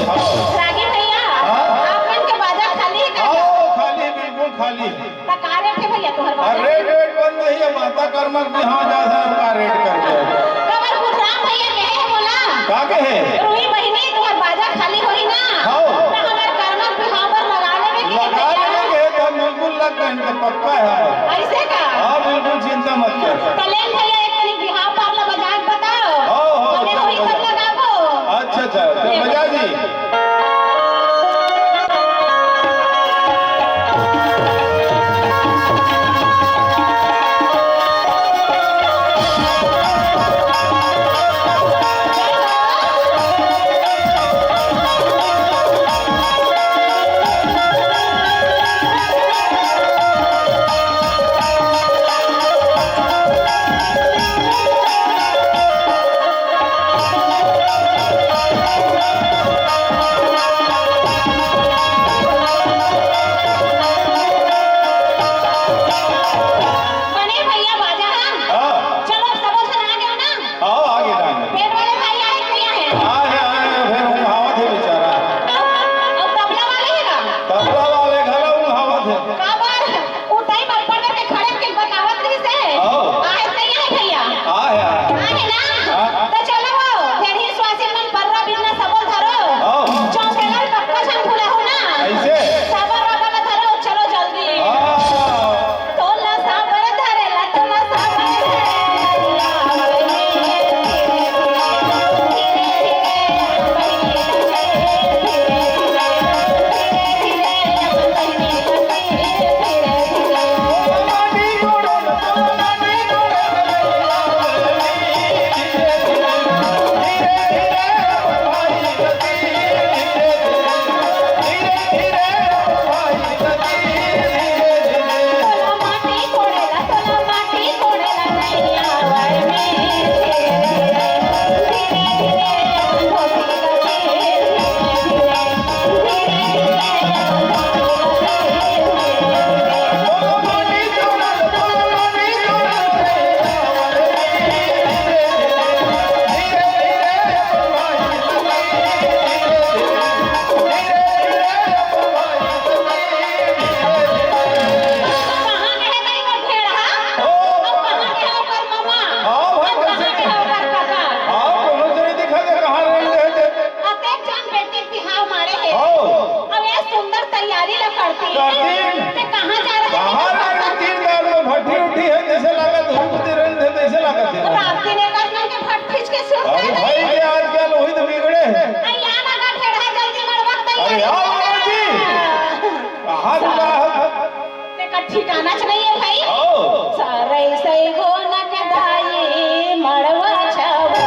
हाँ। रागी भैया, हाँ? आप मन के बाजा खाली हे का? हाँ, खाली, बिल्कुल खाली। त का रेट हे भैया तोहर बाजा? अरे, रेट वेट बंद नहीं हे, माता कर्मा के बिहाव जात हन, का रेट कर दे। काबर बुधराम भैया कहे हे मोला? का कहे? रूही बहिनी, तोहर बाजा खाली होही ना? हाँ। त हमर कर्मा के बिहाव बर लगा लेबे के लगा भैया। लेबे के, त बिल्कुल लग गए, त पक्का हे। अइसे का? हाँ, बिल्कुल चिंता मत कर। त लेन भैया, एक कनी बिहाव पार ला बजा के बताओ। हाँ, हाँ, बने होही तब लगाबो। अच्छा, अच्छा, त बजा जी। बने भैया बाजा हा। हाँ। चलो, अब सबो झन आ गए ना? हाँ, आ गए, आ गए। बैंड वाले भाई आए कि नहीं आए? आए, आए, फिर उँघावत हे बेचारा। अउ, अउ तबला वाले हे का? तबला वाले घला उँघावत हे। काबर? उ टाइम अपन करके खड़े के बतावत रहिस हे। हाँ। आए कि नहीं आए भैया? आए, आए। आए ना? हाँ। त चलो वो, फेर ही सुवासिन मन पर्रा बिन्ना सबो धरो। हाँ। चौकेला ल पक्का झन भुलाहू ना। अइसे? साबर बाबा ला धरो, चलो जल्दी। हाँ। तोला साबर धरेला, तोला साबर धरेला। कहाँ गए भाई वो ढेढ़ा? ओ। अउ कहाँ गए ओकर ममा? हाँ भाई, अउ कहाँ कैसे? गए ओकर कका? हाँ, कोनो तो नहीं दिखा दे, कहाँ रह गए थे? अतेक जन बेटी बिहाव मारे हे। हाँ। अउ ये सुंदर तैयारी ला करती। करती। ते कहाँ जा रहे थे? कहाँ रह गए? तीन दार में भट्ठी उठी हे, जैसे लागत धूप उतरे थे, तैसे लागत हे। रात दिन एक आसमान के भट्ठी के सुर अरे भाई, के आजकल वही तो बिगड़े हे। अइया ना गा ढेढ़ा जल्दी मड़वा अरे तैयारी आओ कर। जी। कहाँ जा रहा है? तेकर ठिकाना च नइ हे भाई। आओ। सारई सई गोनक दाई मड़वा छावई।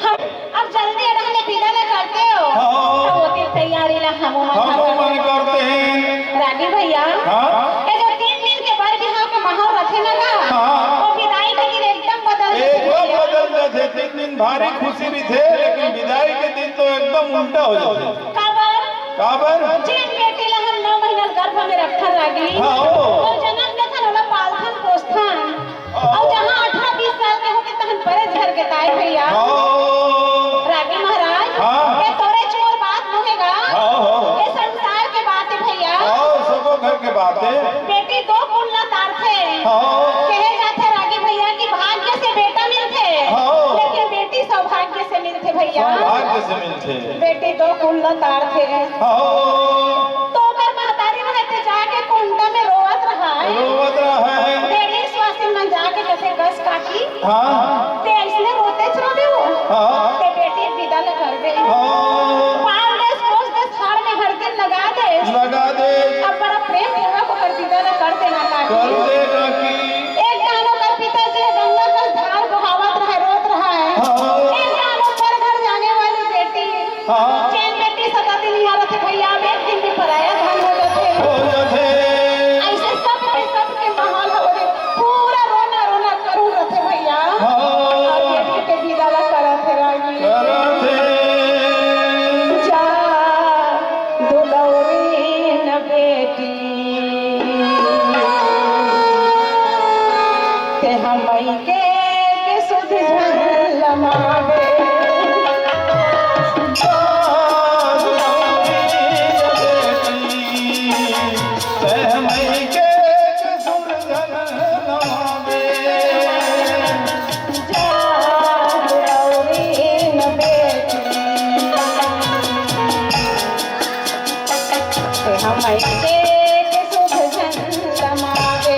हम अब जल्दी अड़हन ले बिदा ला करते हो। हाँ। तो ओती तैयारी ला हमो मन हमो मन करते हैं। रागी भैया, हाँ? ये जो तीन दिन के बर बिहाव के माहौल रथे ना गा, हाँ। वो बिदाई के दिन एकदम बदल जाथे एकदम भैया। बदल जाथे। तीन दिन भारी खुशी रथे, लेकिन बिदाई के दिन तो एकदम उल्टा हो जाथे। काबर? काबर? जेन बेटी ला हम नौ महीना गर्भ में रखथन रागी, हाँ, ओ। वो जन्म देथन, ओला पालथन, पोसथन। अउ जहाँ अठारह बीस साल के होथे, तहन परेस घर के ताय भैया। हाँ। रागी महाराज, हाँ। ये तोरे चोर बात नोहे गा। हाँ, हाँ। ये संसार के बात हे भैया। हाँ, सबो घर के बात हे। बेटी दो कुल ला तारथे। हाँ। कहे जाथे रागी भैया कि भाग्य से बेटा मिलथे, हाँ। लेकिन बेटी सौभाग्य से मिलथे भैया। सौभाग्य से मिलथे। बेटी दो कुल ला तारथे। हाँ। तो ओकर महतारी रहय ते जाके कुंटा में रोवत रहय। रोवत रहय। तेरी सुवासिन मन जाके कथे, "कस काकी, हाँ। ते अइसने रोतेच रहे हो?" हाँ। ते बेटी बिदा ल कर दे। हाँ। पाल देस, पोस देस, खाड़ में हर दिन लगा देस। लगा देस। अब बड़ा प्रेम पूर्वक ओकर बिदा ल कर देना काकी। कर दे काकी। एक डाहन ओकर पिता जी गंगा कस धार बहावत रहय, रोत रहय। हाँ। एक डाहन ओकर घर जाने वाली बेटी हाँ। जेन बेटी सदा दिन इहाँ रथे भैया, अब एक दिन में पराया धन हो जाथे। हो जाथे। अइसे सबके, सबके माहौल ह ओदे पूरा रोना, रोना करू रथे भैया। हाँ। अउ बेटी के बिदा ला करत हे रागी। करत हे। जा दुलौरी न बेटी। तेहा मइके के सुध झन लमावे। तेहा मइके के सुध झन लमावे। जा दुलौरी न बेटी। तेहा मइके के सुध झन लमावे।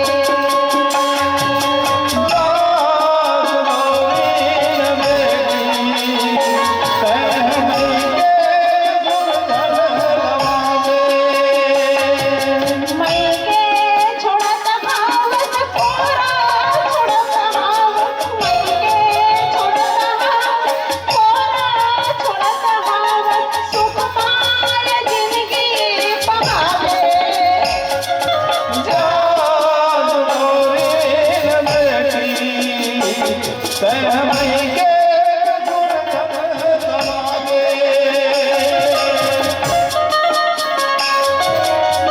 मइके छोड़त हावस कोरा, छोड़त हावस, मइके छोड़त हावस कोरा, छोड़त हावस सुख पाए जिनगी पावे। जान मोरी न बेटी, तैं मइके सुरतन समावे।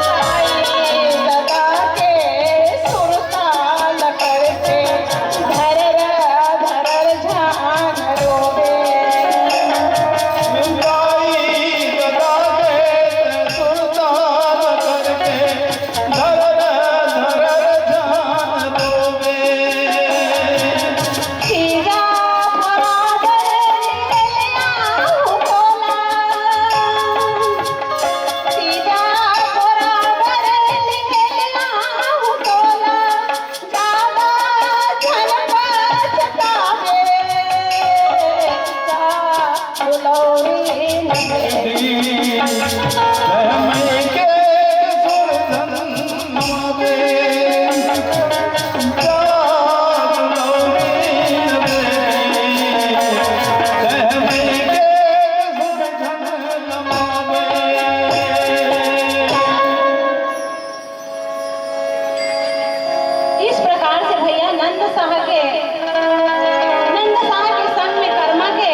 साईं दादा के सुरताल करके धरर धरर झान रोवे। साईं दादा के सुरताल करके धरर धरर झान रोवे। तीजा बराबर निकलिया तोला। तीजा बराबर निकलिया तोला। जादा झन पछतावे। दुलौरी नंदी। इस प्रकार से भैया नंद साह के, नंद साह के संग में करमा के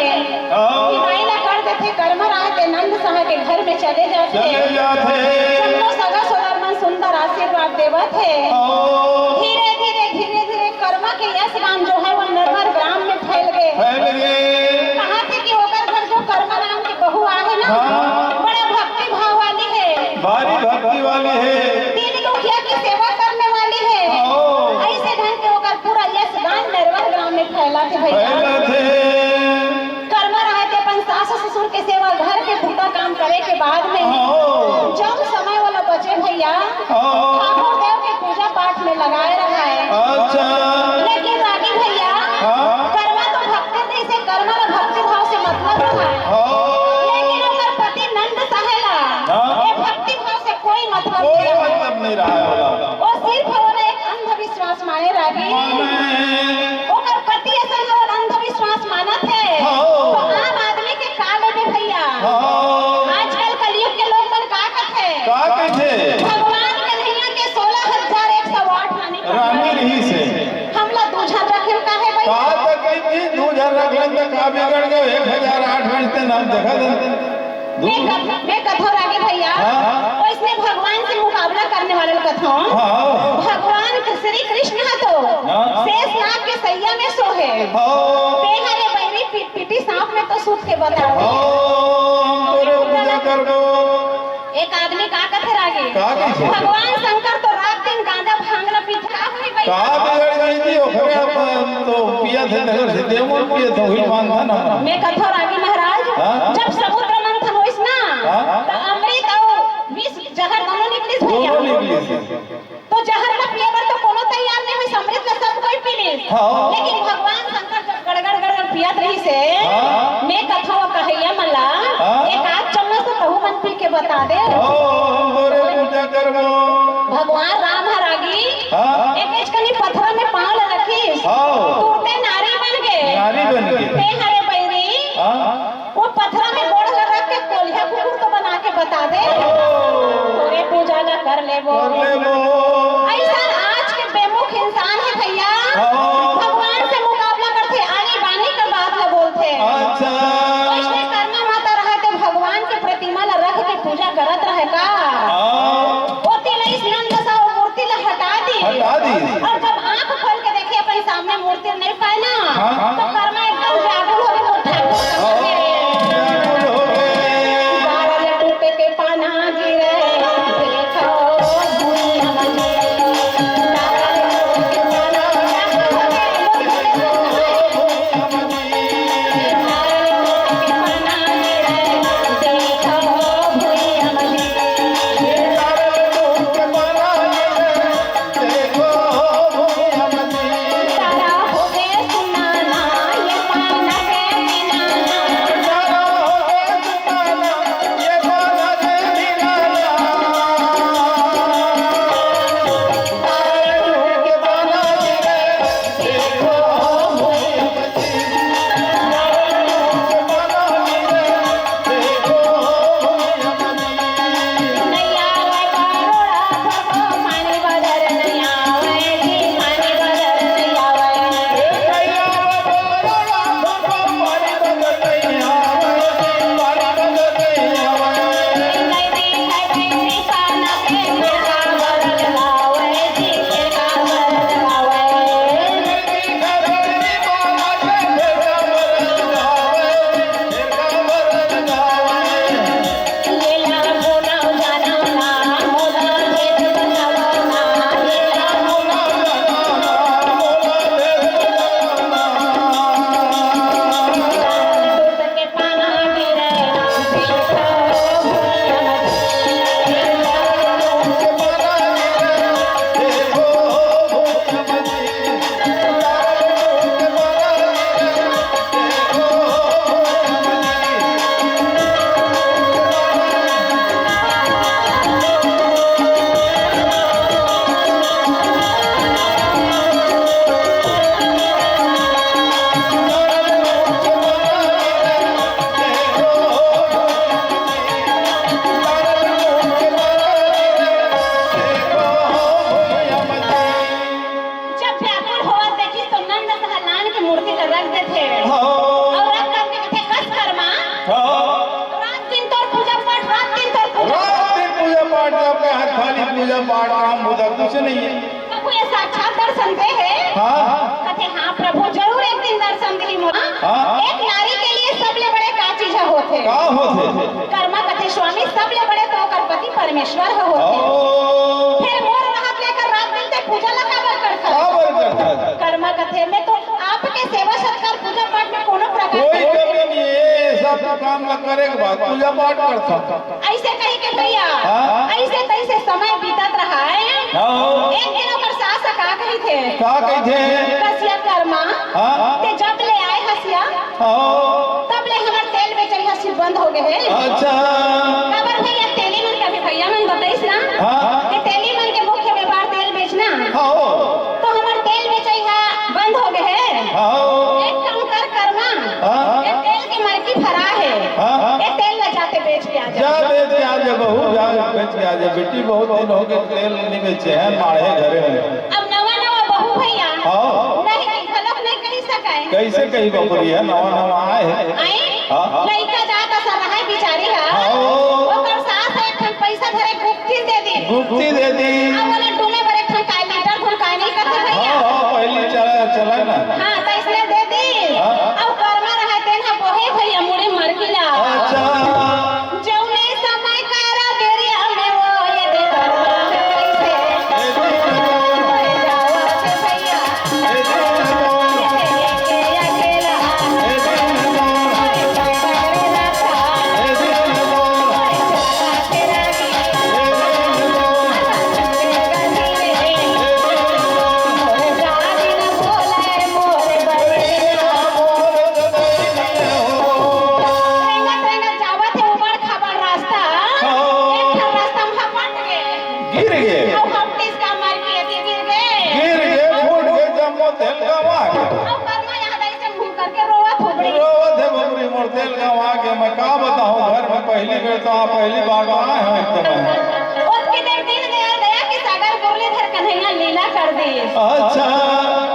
हाँ। विदाई ला कर देथे। करमा राहय ते नंद साह के घर में चले जाथे। चले जाथे। सबो सगा सोदर मन सुंदर आशीर्वाद देवत हे। हाँ। धीरे धीरे, धीरे धीरे करमा के यश गान जो है वो नरवर ग्राम में फैल गे। फैल गे। कहा थे कि ओकर घर जो करमा नाम के बहू आहे ना, हाँ। बड़ा भक्ति भाव वाली हे। भारी भक्ति वाली हे। दीन दुखिया के सेवा करने वाली हे। हाँ। अइसे ढंग के ओकर पूरा यश गान नरवर ग्राम में फैला थे भैया। फैला थे। करमा राहय ते अपन सास ससुर के सेवा, घर के बूता काम करे के बाद में हाँ। जउन समय वाला बचे भैया, हाँ। ठाकुर देव के पूजा पाठ में लगाए रहय। अच्छा। लेकिन रागी भैया, हाँ। करमा तो भक्ति नहीं से, करमा ला भक्ति भाव से मतलब रहय। हाँ। लेकिन ओकर पति नंद साह ला हाँ। ये भक्ति भाव से कोई मतलब कोई नहीं रहय। मतलब नहीं रहय ओला। वो सिर्फ ओला एक अंधविश्वास माने रागी। माने। ओकर पति असन ओला अंधविश्वास मानत हे। हाँ। तो नाम देखा था। मैं कथ-, मैं कथौर आगे भैया, हाँ। वैसने भगवान से मुकाबला करने वाले कथौर। हाँ। भगवान श्री कृष्ण है तो हाँ। शेष नाग के सैया में सोहे। हाँ। ते हरे बैरी पी-, पीटी सांप में तो सूत के बता। हाँ, हम तोरे पूजा करबो। एक आदमी का कथे रागी? का कथे? भगवान शंकर तो रात दिन गांजा भांग ला पीथे, का होई भाई? का बिगड़ गई जी? ओकरे अपन तो पियत हे, तेकर से देव मन पियत हे, वही मानता ना। मैं कथौर आगे महाराज, हाँ? जब समुद्र मंथन होइस ना, हाँ? त अमृत अउ विष जहर दोनों निकलिस भैया। दोनों निकलिस। तो जहर ला पिए बर तो कोनो तैयार नहीं होइस, अमृत ला सब कोई पी लिस। हाँ। लेकिन भगवान शंकर जब गड़गड़ गड़गड़ पियत रहिस हे, हाँ। मैं कथौं कहइया मन ला, हाँ। एक आध चम्मच तो तहू मन पी के बता दे। ओ, हम तोरे पूजा करबो। भगवान राम ह रागी, हाँ। एकेच कनी पथरा में पाँव ला रखिस। हाँ। तुरते नारी बन गे। नारी बन गे। ते हरे बैरी। हाँ। वो पथरा में गोड़ ला रख के कोलिहा कुकुर तो बना के बता दे। ओ। तोरे पूजा ला कर लेबो। कर लेबो। अइसन आज के बेमुख इंसान हे भैया। हाँ। भगवान से मुकाबला करथे, आनी बानी के बात ला बोलथे। अच्छा। वइसने कर्मा माता रहे ते भगवान के प्रतिमा ला रख के पूजा करत रहे का? हाँ। ओती लइस नंद सा वो मूर्ति ला हटा दी। हटा दी। अउ जब आँख खोल के देखे अपन सामने मूर्ति नहीं पाए ना, हाँ। तो कर्मा एकदम व्याकुल हो गे, वो ठाकुर हाँ, व्याकुल हो गे। बारल टूट के पाना गिरे, देखो भुइयां मा गिरे। बारल टूट के पाना गिरे, देखो भुइयां मा गिरे। जब व्याकुल होवत देखिस तो नंद सहलान के मूर्ति ला रख देथे। हाँ। अउ रख करके कथे, कस कर्मा। हाँ। रात दिन तोर पूजा पाठ, रात दिन तोर पूजा रात दिन पूजा पाठ, जब कहे खाली पूजा पाठ, काम धंधा कुछ नहीं है। कभू ये साक्षात दर्शन दे हे? हाँ। कथे, हाँ प्रभु, जरूर एक दिन दर्शन दिही मोला। हाँ। एक नारी के लिए सबले बड़े का चीज ह होथे? का होथे? कर्मा कथे, स्वामी, सबले बड़े तो ओकर पति परमेश्वर ह होथे। ओ। फिर मोर रहत लेकर रात दिन ते पूजा ला काबर करथस? काबर करथस? कर्मा कथे, मैं तो आपके सेवा सत्कार पूजा पाठ में कोनो प्रकार कोई के कमी नहीं है, ये सब काम ला करे के बाद पूजा पाठ करथस। अइसे कहि के भैया, हाँ? अइसे तइसे समय बीतत रहा है। हाँ। एक दिन ओकर सास का कहिथे? का कहिथे? कस या कर्मा, हाँ? ते जब ले आए हस या, हाँ। तब ले हमर तेल बेचइया सिर्फ बंद हो गे हे। अच्छा। काबर भैया, तेली मन के अभी भैया मन बताइस ना, हाँ। कि तेली मन के मुख्य व्यापार तेल बेचना। हाँ। तो हमर तेल बेचइया बंद हो गे हे। हाँ। एक काम कर कर्मा, हाँ। ये तेल के मरकी भरा हे। हाँ। ये तेल ला जाते बेच के आ जा। जा बेच के आ जा बहू, जा बेच के आ जा बेटी, बहुत दिन हो गे तेल नहीं बेचे हैं, माढ़े घरे में। अब नवा नवा बहू भैया, हाँ। नहीं, घलोक नहीं कहि सकय। कइसे कही बपुरी है, नवा नवा आए हैं। आए? हाँ। लइका जा मुक्ति दे दी। अब बोले डूमे बरे ठन काय लीटर धुन काय नहीं करते भैया। हाँ, हाँ, पहली चला, चला ना। हाँ, तो इसने दे दी। हाँ। अब कर्मा रहा तेन हा बोहे भैया मुड़ी मर गिला। अच्छा। जौने समय करा बेरिया में वो ये दे कर्मा में कैसे। ए दीन दौर। होए जावा से भैया। ए दीन दौर। ये के अकेला। ए दीन दौर। होए जावा से राजा। ए दीन दौर। होए जावा से रानी। रेंगत रेंगत जावत हे, उबड़ खाबड़ रास्ता। हाँ। एक ठन रास्ता में हपट गे। गिर गे। अउ हपटिस का मर के एती गिर गे। गिर गे, फूट गे, जम्मो तेल गवा गे। अउ कर्मा यहाँ दई से मुंह करके रोवत हो गई। रोवत हे बबरी मोर तेल गवा गे, मैं का बताऊं, घर में पहली बेर तो, पहली बार तो आए हंव एक तो मैं। ओतकी देर दीन दयाल दया के सागर मुरलीधर कन्हैया लीला कर दिस। अच्छा।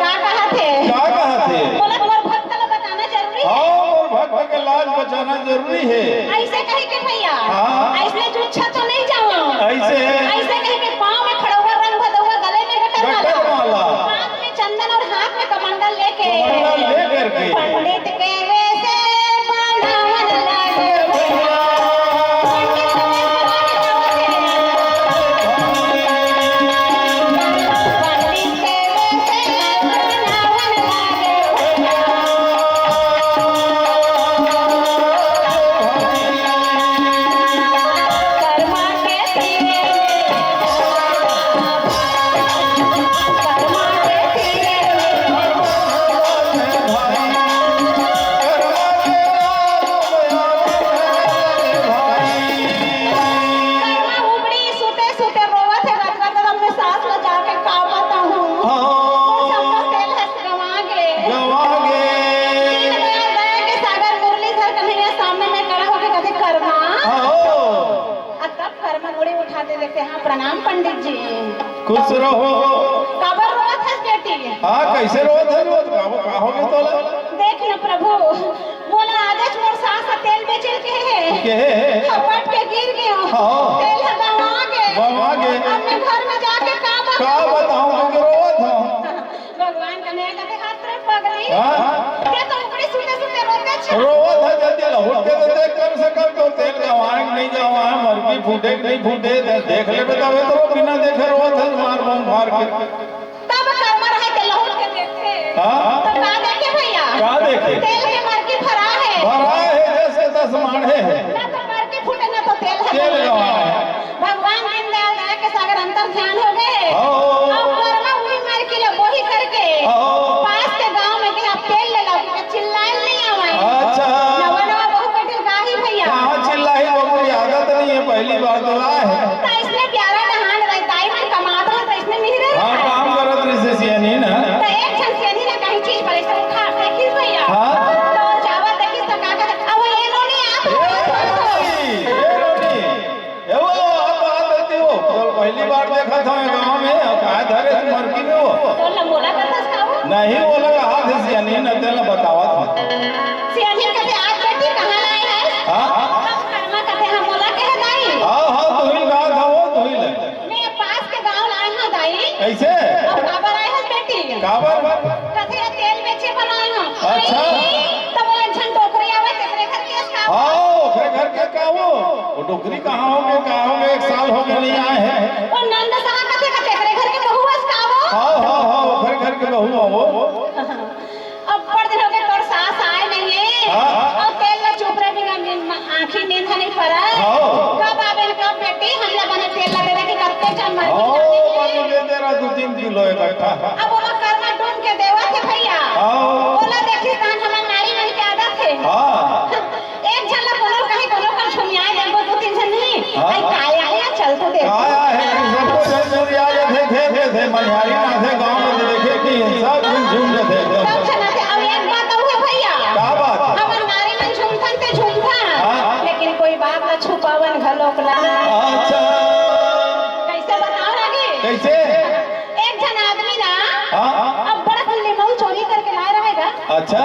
का कहत हे? का कहत हे? बोला, मोर भक्त ला बताना जरूरी हे। हाँ, मोर भक्त के लाज बचाना जरूरी हे। ऐसे कहे के भैया, हाँ। ऐसने जुच्छा तो नहीं जावा। ऐसे? ऐसे कहे के पाँव में खड़ौआ रंग भदौआ, गले में गटर माला। गटर माला। हाथ में चंदन और हाथ में कमंडल लेके। कमंडल लेकर के। पंडित के वेसे बनावन लागे भैया। पंडित के वेसे बनावन लागे। पंडित के वेसे बनावन लागे भैया। कर्मा के तीरे कर्मा उबड़ी सुते सुते रोवत हे, गदगद अपने सास ल जाके का बताऊं। हाँ। सबका तेल हंस गवा गे। गवा गे। दीन दयाल दया के सागर मुरलीधर कन्हैया सामने में खड़ा होके कथे, "कर्मा।" हाँ। अउ तब कर्मा मुड़ी उठा के देखथे, "हाँ, प्रणाम पंडित जी।" खुश रहो। काबर रोवत हस बेटी? हाँ, कैसे रोवत हस? रोवत का, का हो गे तोला? देख न प्रभु, मोला आजच मोर सास ह तेल बेचे ल कहे हे। कहे हे। हपट के गिर गेंव। हाँ। तेल ह गंवा गे। गंवा गे। अब मैं घर में जाके का बताऊं? का बताऊं, क्योंकि रोवत हंव। भगवान कन्हैया कथे, "हत रे पगली।" हाँ। ते तो ऊपरी सुते सुते रोते छ। रोवत हे, जल्दी लहुट के तो देख, कम से कम तो तेल गंवाए कि नहीं गंवाए, मरकी फूटे कि नहीं फूटे, ते देख लेबे तबे तो रो, बिना देखे रोवत हे, मार बम फार के। तब कर्मा रहे ते लहुट के देखथे। हाँ? तो का देखे भैया? का देखे? तेल के मरकी भरा हे। भरा हे जैसे दस माढ़े हे। ना तो मरकी फूटे, ना तो तेल हे। तेल गंवाए। भगवान दीनदयाल दया के सागर अंतर ध्यान हो गे। हाँ। अब कर्मा उड़ी मार के ले बोही करके हाँ। पास के गांव में कि आप तेल ले लाव, चिल्लाए नहीं आवे। अच्छा। नवा नवा बहू बेटी गाही भैया। कहाँ चिल्लाही बबुरी, आदत नहीं हे, पहली बार तो आए हे। तो इसने ग्यारह डहान रहिताई में कमात रहा, तो इसने नहीं रहे। हाँ, काम करत रहिसे सियानी ना। तो एक झन सियानी ने कहीं चीज पर ऐसे उठा फेंकिस भैया। हाँ। तो जावा देखिस तो का कहत, "अब ये नो नहीं आप हो।" ए रोटी, ए रोटी। ए वो, आप बात देती हो। तो पहली बार देखत हंव गांव में, अब काय धरे तू मरकी में हो? तो न मोला कथस का हो? नहीं, वो लोग हाथ से सियानी न तेला बतावत हंव। सियानी कथे, "आज बेटी कहाँ लाए हस?" हाँ? अब कर्मा कथे, "हाँ, मोला कहे दाई।" हाँ, हाँ, तुही बात हो, तुही ले। मैं पास के गांव लाए हंव दाई। कैसे? अब काबर आए हस बेटी? काबर? कथे, "तेल बेचे बर आए हंव।" अच्छा। अरे, तब वो एक झन डोकरी आवे, तेकरे घर के का? हाँ, ओकरे घर के का वो? वो डोकरी कहाँ हो गे, का हो गे, एक साल हो गे नहीं आए हे। वो नंद सहा कथे का तेकरे घर के बहू हस का वो? हाँ, हाँ, हाँ, ओकरे घर के बहू हो वो। अब्बड़ दिन हो गे तोर सास आए नहीं हे। हाँ। अउ तेल ला चुपरे बिना आँखी नींद नहीं पड़े। हाँ। कब आबे न कब बेटी, हमला बने तेल ला दे दे कि कत्ते झन मर हाँ, जाथे। बने दे दे रहा दू तीन किलो इकट्ठा। अब ओमा कर्मा डूम के देवत हे भैया। हाँ। ओला देखिस तहन हमर नारी मन के आदत हे। हाँ। एक झन ला कोनो कहीं कोनो कन छुनिया देबो, दू तीन झन नहीं। हाँ। आई काय आया, चल तो दे। काय आया हे, सबको झन छुनिया देथे, घेर देथे, मनिहारी नाथे गाँव में तो देखे कि सब झन झूम देथे एकदम। सब झन आथे। अब एक बात अउ हे भैया। का बात? हमर नारी मन झूमथन ते झूमथन, हाँ। लेकिन कोई बात ला छुपावन घलोक ला। अच्छा। कैसे बताओ रागी? कैसे? एक झन आदमी ना हाँ। अब्बड़ अकन लिमऊ चोरी करके लाए रहेगा। अच्छा।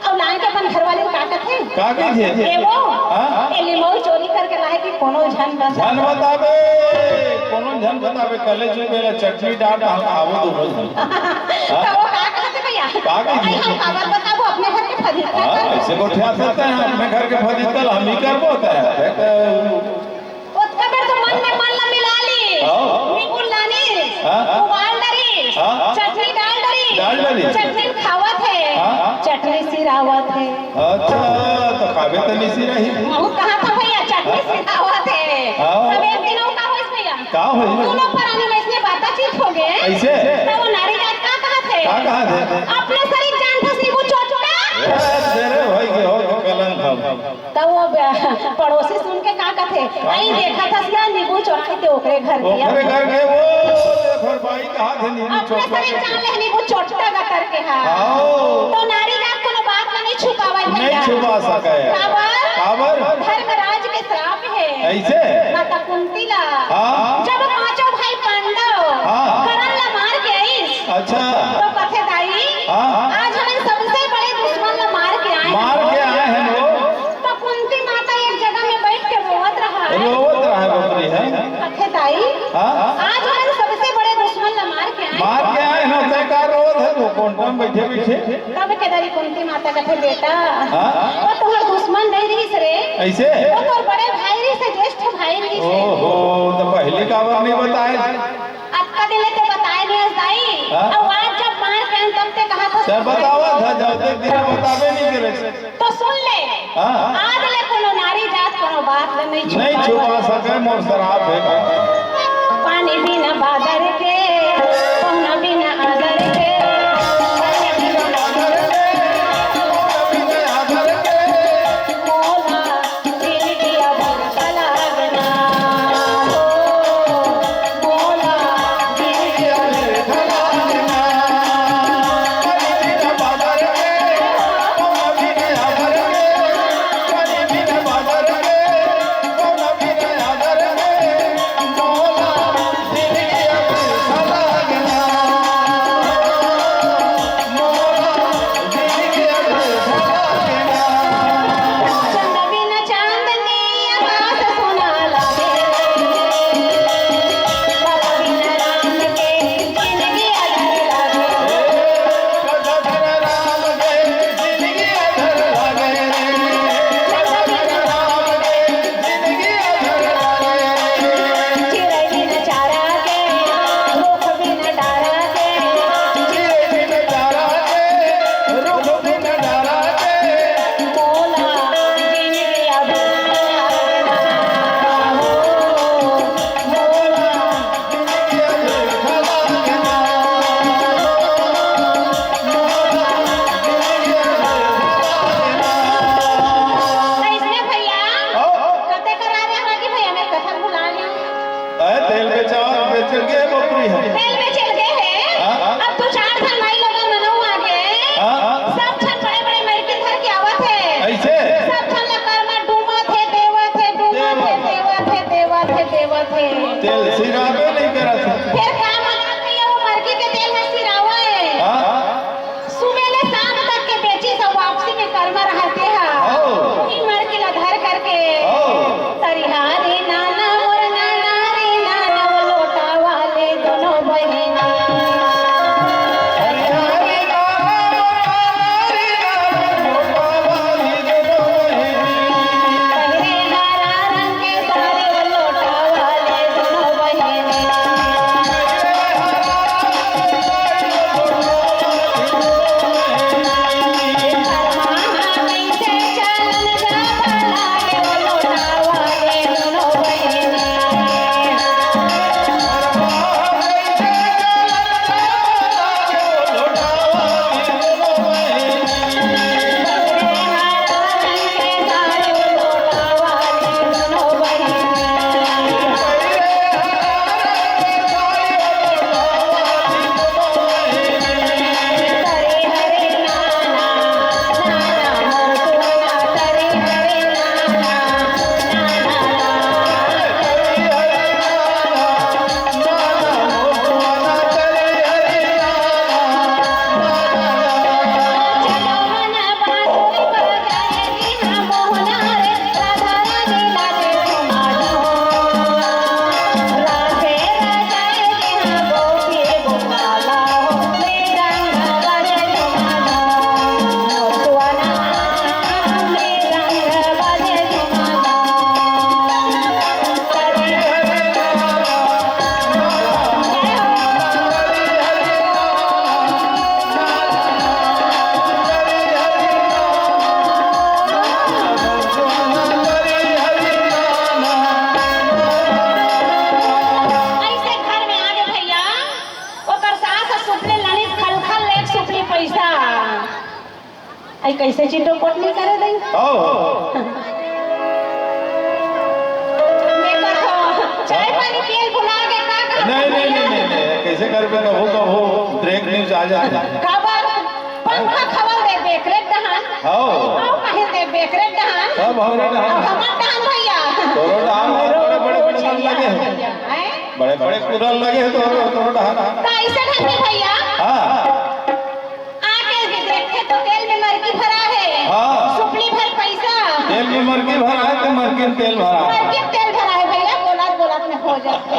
अउ लान के अपन घरवाली ल का कथे? का कथे? ए वो, हाँ? ए लिमऊ चोरी कर के लाहे कि कोनो झन बता। झन बताबे, कोनो झन बताबे, कले चुके ला चटनी डाल, हम खाबो दोनों झन। त वो का कहथे भैया? का कही? भाई, हम काबर बताबो अपने घर के फजीहत? हाँ, ऐसे को ठहर सकते हैं, अपने घर के फजीहत हम ही करबो होता है। ओतका बेर तो मन में मन ला मिला ली। हाँ। नींबू लानी, हाँ। उबाल डरी, हाँ। चटनी डाल डरी, डाल डरी। चटनी खावत हे, हाँ। चटनी सिरावत हे। अच्छा, तो खाबे त निसी रही। वो कहा था भैया, चटनी सिरावत हे। हाँ। तब एक दिन वो का होइस भैया? का होइस? दोनों परानी में इसने बातचीत हो गए। कैसे? तो वो नारी जात का कहा थे? का कहा थे? अपने सरीक जान था नींबू चोटका। ए, तेरे भाई के हो तो कलंक हम। तब वो ब-, पड़ोसी सुन के का कथे? आई देखा था सिया नींबू चोराई ते ओकरे घर के। ओकरे घर के वो, देखो भाई कहा थे नींबू अपने चोटका सरीक करके। जान ले नींबू चोटका का करके हा। आओ। तो नारी जात कोनो बात नहीं छुपावे नहीं भैया। छुपा सके। काबर? काबर? धर्मराज के श्राप हे। ऐसे? माता कुंती ला। हाँ। जब पांचों भाई पांडव हाँ। करण ला मार के आइस। अच्छा। तो कथे दाई, हाँ। आज हमन सबसे बड़े दुश्मन ला मार के आए मार हन। के आए हैं वो। तो कुंती माता एक जगह में बैठ के रोवत रहा है। रोवत रहा है बकरी है। कथे दाई, हाँ। आज हमन सबसे बड़े दुश्मन ला मार के आए। मार के आए हैं, तय का रोवत है वो कोंटा में बैठे बैठे। तब के दाई कुंती माता कथे, बेटा, हाँ। वो तोहर दुश्मन नहीं रहिस रे। ऐसे? वो तोर बड़े भाई रहिस, ज्येष्ठ भाई रहिस। ओहो, तो पहले काबर नहीं बताए? अतका दिन ले ते बताए नहीं हस दाई। हाँ? अब आज जब मार के आन तब ते कहा था सर बतावा था, जब तक दिन बताबे नहीं करे। तो सुन ले। हाँ। आज ले कोनो नारी जात कोनो बात ले नहीं नहीं छुपा छुपा सके। सके, मोर सराप हे। पानी बिना बादर के, पहुना बिना आदर के, पानी बिना बादर के, पहुना बिना आदर के, मोला कैसे चिंटो पोट नहीं करे दई? आओ। मैं कहो, चाय पानी पियल भुला के का कहा? नहीं, नहीं, नहीं, नहीं, नहीं, कैसे करबे? कहो, कहो, ब्रेक न्यूज आ जाए। काबर? पंखा खवल दे बेकरे डहान। आओ। आओ, कहे दे बेकरे डहान। सब हमरे डहान। अब हमर डहान भैया। तोरो डहान बहुत बड़े, बड़े, बड़े नल लगे हैं। हैं? बड़े, बड़े कुरल लगे हैं तोरो, तोरो डहान। कैसे ढंग भैया? हाँ। आके देखथे तो तेल में मरकी भरा हे। हाँ। सुपली भर पैसा। तेल में मरकी भरा हे तो मरकी में तेल भरा हे। मरकी में तेल भरा हे भैया, बोलत बोलत में हो जाथे।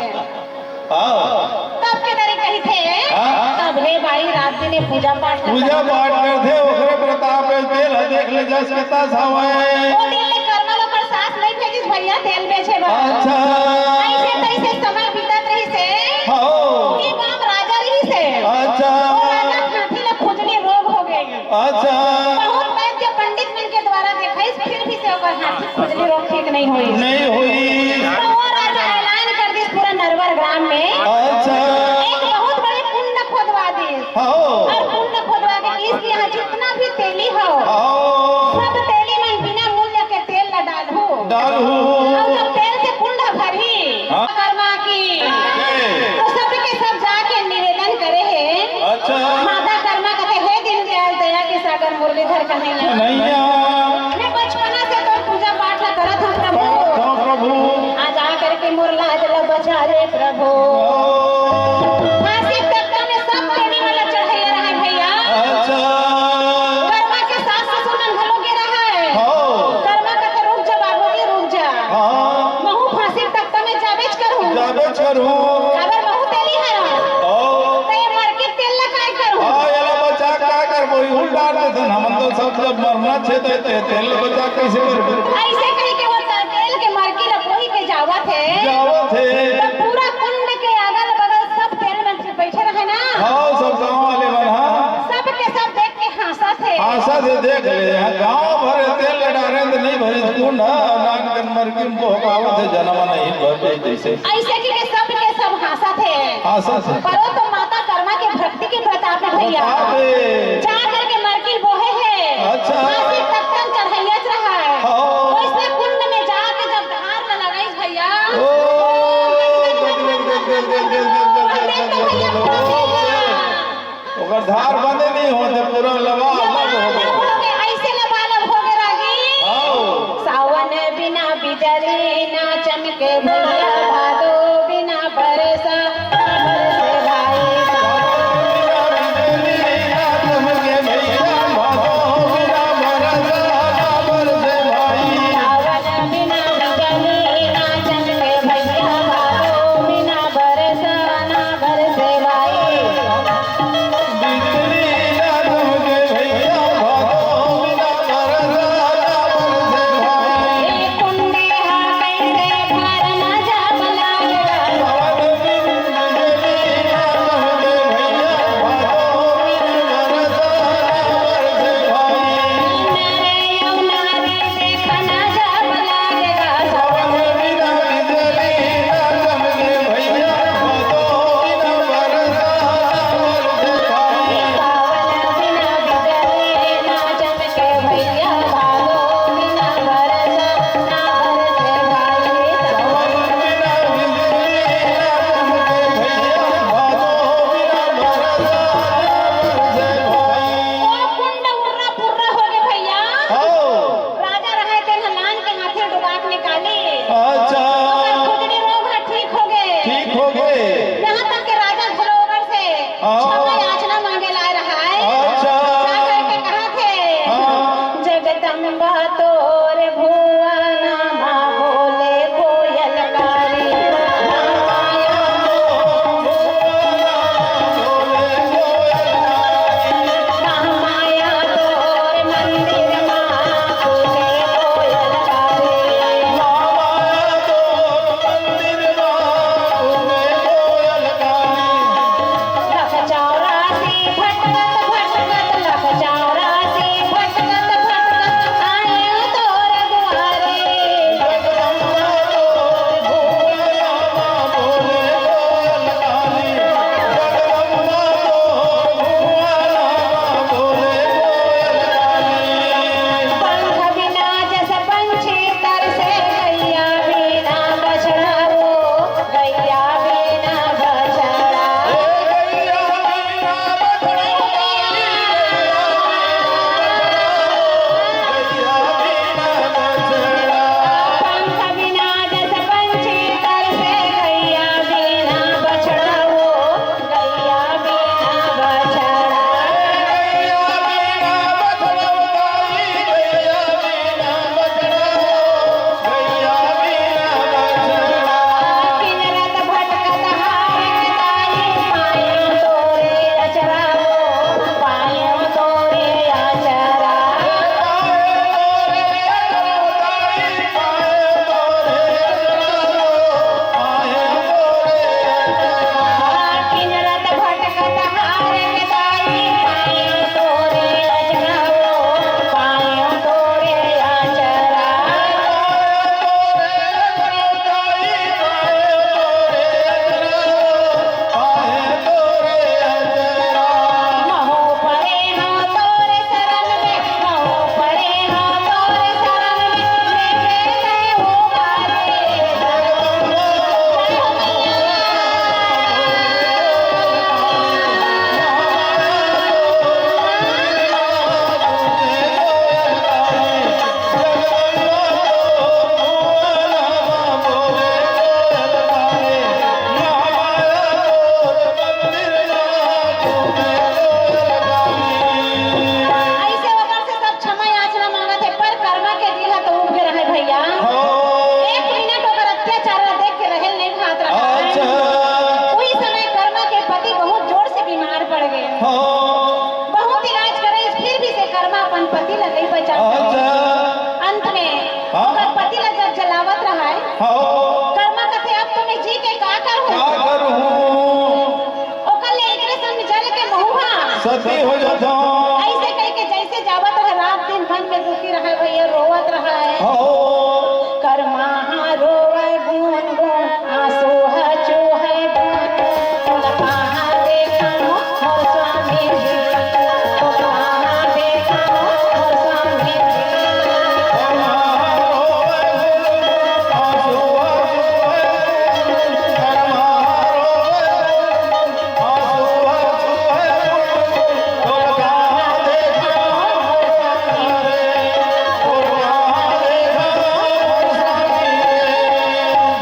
हाँ। तब के दरी कहिथे, हाँ। तब हे बाई रात दिन पूजा पाठ करथे। पूजा पाठ करथे, ओकरे प्रताप हे, तेल ह देख ले जस के तस हवय। ओ दिन ले करमल ओकर सास नहीं भेजिस भैया तेल बेचे बर। अच्छा। ऐसे तैसे समय बीतत रहिस हे। हाँ। ये गांव राजा रहिस हे। अच्छा। वो राजा के हाथी ला खुजली रोग हो गए। अच्छा। बहुत वैद्य पंडित मन के द्वारा देखाइस, फिर भी से ओकर हाथी खुजली रोग ठीक नहीं होइस। नहीं होइस। तो वो राजा ऐलान कर दिस पूरा नरवर ग्राम में। अच्छा। एक बहुत बड़े कुंड खोदवा दिस। हाँ। और कुंड खोदवा के किहिस कि यहाँ जितना भी तेली हो, हाँ। सब तेली मन बिना मूल्य के तेल ला डालहू। डालहू। और जब तेल से कुंड भरही, हाँ। कर्मा की, जय। तो सबके सब जाके निवेदन करे हे। अच्छा। माता कर्मा कथे, "हे दीनदयाल दया के सागर मुरलीधर कन्हैया। कन्हैया। मैं बचपना से तोर पूजा पाठ ला करत हूँ प्रभु। करत हूँ प्रभु। आज आ करके मोर लाज ला बचा रे प्रभु।" ओ। फांसी तख्ता में सब तेली मन ला चढ़ैया रहय भैया। अच्छा। कर्मा के सास ससुर मन घलो गे रहय। हाँ। कर्मा कथे, "रुक जा बाबूजी, रुक जा।" हाँ। महू फांसी तख्ता में जाबेच करहूँ। जाबेच करहूँ। काबर महू तेली हरँव। हाँ। त ये मरकी तेल ला काय करहूँ? हाँ, एला बचा के काय करबो? इहू ल डार देथन। हमन तो सब जब मरना छे, त ते तेल ला बचा के कैसे करबो? ऐसे कहि के वो त-, तेल के मरकी ला बोही के जावत हे। जावत हे। त पूरा कुंड के अगल बगल सब तेल मन से बैठे रहे ना। हाँ, सब गाँव वाले मन, हाँ। सब के सब देख के हाँसत हे। हाँसत हे, देख ले, यहाँ गाँव भर तेल डारे त नहीं भरी कुंड, नान के मरकी में बहकावत हे, जनम नहीं भर जैसे। ऐसे कि के सब के सब हाँसत हे। हाँसत हे। पर वो तो माता कर्मा के भक्ति के प्रताप हे भैया। प्रताप हे। जा करके मरकी ल बोहे हे। अच्छा। फांसी तख्ता म चढ़ैया रहय। हाँ। वैसने कुंड में जाके जब धार ल लगाइस भैया। ओ, देख तो भैया पूरा तेल। ओकर धार बंदे नहीं होत हे, पूरा लबालब हो गे। लबालब हो गे, ऐसे लबालब हो गे रागी। आओ। सावन बिना बिजली ना चमके भैया, भादो बिना बरसा ना बरसे भाई। सावन बिना बिजली ना चमके हाँ। ओकर पति ला जब जलावत रहय, हाँ। कर्मा कथे, "अब तो मैं जी के का करहूँ?" का करहूँ? ओकर ले एकरे संग जल के महूँ हा सती हो जाथँव। अइसे कहिके जइसे जावत रहय, रात दिन मन में दुखी रहय भइया, रोवत रहय। हाँ। कर्मा हा रोवय गुन गुन, आँसू हा चूहय बून बून। कहाँ देखा मोर स्वामी जी, कहाँ देखा मोर स्वामी जी।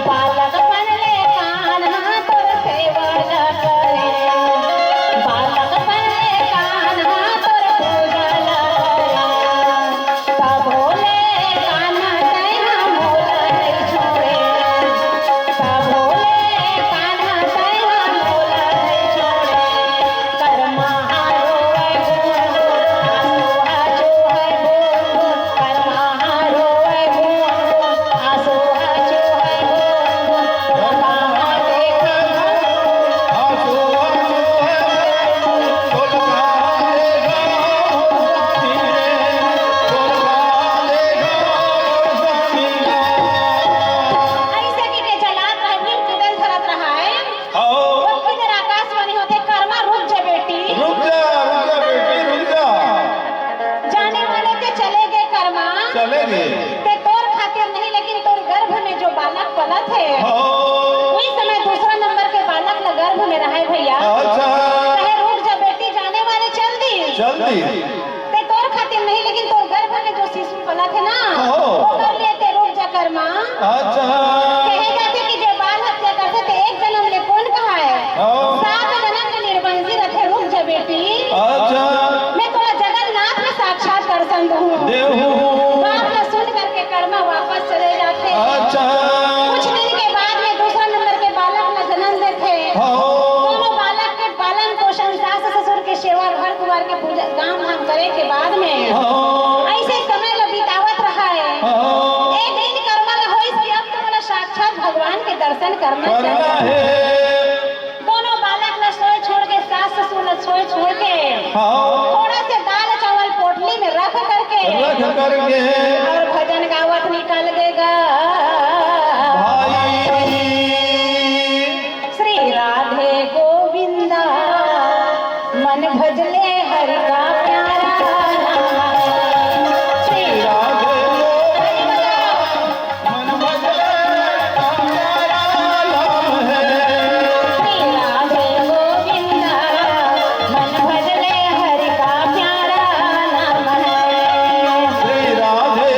बालक बन ले कान्हा तोर सेवा ल करे, बालक बन ले कान्हा तोर पूजा ल करे। तभो ले कान्हा तैं हा मोला नइ छोड़े, तभो ले कान्हा तैं हा मोला नइ छोड़े। अइसे कहिके जलात रहय, नींद के दिल धरत रहय। आओ। ओतकी देर आकाशवाणी होथे, "कर्मा रुक जा बेटी।" रुक जा, रुक जा बेटी, रुक जा। जाने वाले ते चले गए कर्मा। चले गए। ते तोर खातिर नहीं, लेकिन तोर गर्भ में जो बालक पलत हे, हाँ। उही समय दूसरा नंबर के बालक ल गर्भ में रहय भइया। अच्छा। कहे, "रुक जा बेटी, जाने वाले चल दी।" चल दी। ते तोर खातिर नहीं, लेकिन तोर गर्भ में जो शिशु पलत हे ना, हो। ओकर लिए ते रुक जा कर्मा। अच्छा। कहे जाथे कि जे बाल हत्या करथे ते एक जन्म ले कोन कहाय? हो। सात जन्म ले निर्वंशी रथे, रुक जा बेटी। अच्छा। मैं तोला जगन्नाथ में साक्षात दर्शन दूँ। देहू। बात ला सुन करके कर्मा वापस चले जाथे। अच्छा। कुछ दिन के बाद में दूसरा नंबर के बालक ला जन्म देथे। हो। दोनों बालक के पालन पोषण, सास ससुर के सेवा, घर दुआर के पूजा, काम धाम करे के बाद में हाँ। अइसे समय ल बितावत रहय। हाँ। एक दिन कर्मा ल होइस कि अब तो मोला साक्षात भगवान के दर्शन करना करना चाहिए। हे। दोनों बालक ल सोए छोड़ के, सास ससुर ल सोए छोड़ के हाँ। थोड़ा से दाल चावल पोटली में रख करके रख करके और भजन गावत निकल गे गा। भाई। श्री राधे गोविंदा, मन भजले हरि का प्यारा नाम है। श्री राधे गोविंदा, मन भजले हरि का प्यारा नाम है। श्री राधे गोविंदा, मन भजले हरि का प्यारा नाम है। श्री राधे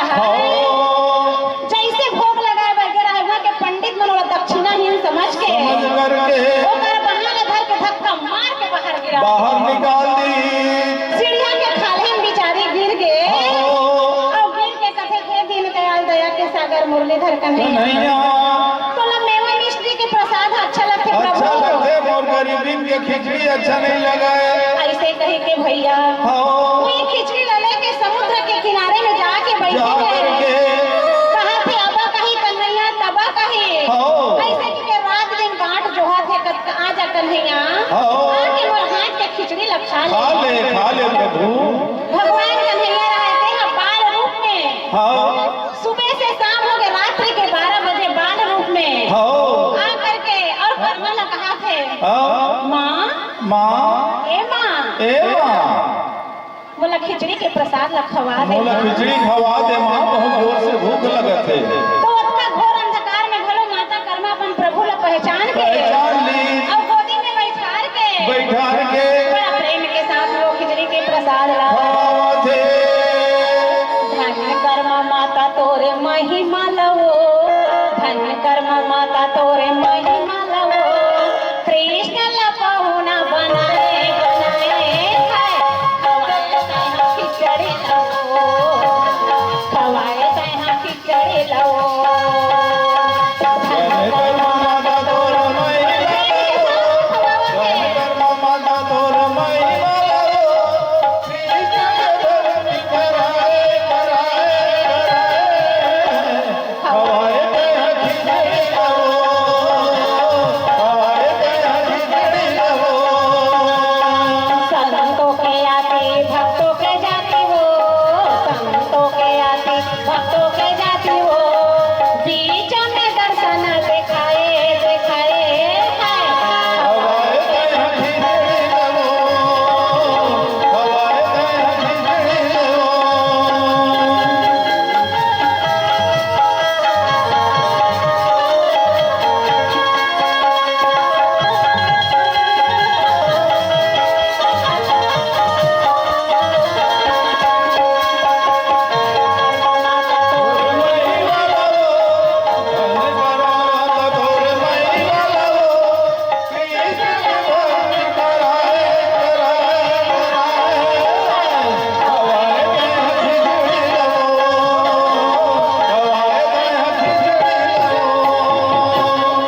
हो। जइसे भोग लगाए बर गे रहय, उहाँ के पंडित मन ओला दक्षिणाहीन समझ के, समझ करके। ओकर बाँह ल धर के धक्का मार के बाहर गिरा। बाहर निकाल दी। सीढ़िया के खाल्हे म बिचारी गिर गे। हो। अउ गिर के कथे, "हे दीनदयाल दया के सागर मुरलीधर कन्हैया, कन्हैया। तोला मेवा मिश्री के प्रसाद अच्छा लगथे अच्छा प्रभु।" लगथे, मोर गरीबिन के खिचड़ी अच्छा नहीं लगय। अइसे कहि के भइया, हो। वही खिचड़ी ल लेके समुद्र के किनारे में जाके बइठे हे। जाकर के। कहत हे, "अबा कही कन्हैया, तबा कही।" हो। अइसे कहि के रात दिन बाट जोहत हे, कत-, "आ जा कन्हैया, हो। आके मोर हाथ के खिचड़ी ल खा ले।" खा ले, खा ले प्रभु। भगवान कन्हैया रहय तेहा बाल रूप में। हो। सुबह से शाम हो गे, रात्रि के बारह बजे बाल रूप में। हो। आ करके अउ करमा ल कहत हे, हो। "माँ, माँ। ए माँ। ए माँ। मोला खिचड़ी के प्रसाद ल खवा दे मोला माँ। खिचड़ी खवा दे माँ, बहुत जोर से भूख लगत हे।" तो ओतका घोर अंधकार में घलो माता करमा अपन प्रभु ल पहचान के पहचान ली। अउ गोदी में बइठार के बइठार के बड़ा प्रेम के साथ वो खिचड़ी के प्रसाद ला खवावत हे। धन्य करमा माता तोरे महिमा लवो, धन्य करमा माता तोरे महिमा लवो। कृष्ण ला पहुना बनाए, बनाए है। खवाए तैं खिचड़ी लवो, खवाए तैं खिचड़ी लवो। धन्य करमा माता तोर महिमा लवो, धन्य करमा माता तोर महिमा लवो। कृष्ण के भक्ति कराए, कराए, कराए। खवाए तैं खिचड़ी लवो, खवाए तैं खिचड़ी लवो। संतों के आती, भक्तों के जाती वो, संतों के आती, भक्तों के जाती वो, बीच में दर्शन दिखाए, दिखाए, हाय। खवाए तैं खिचड़ी लवो, खवाए तैं खिचड़ी लवो।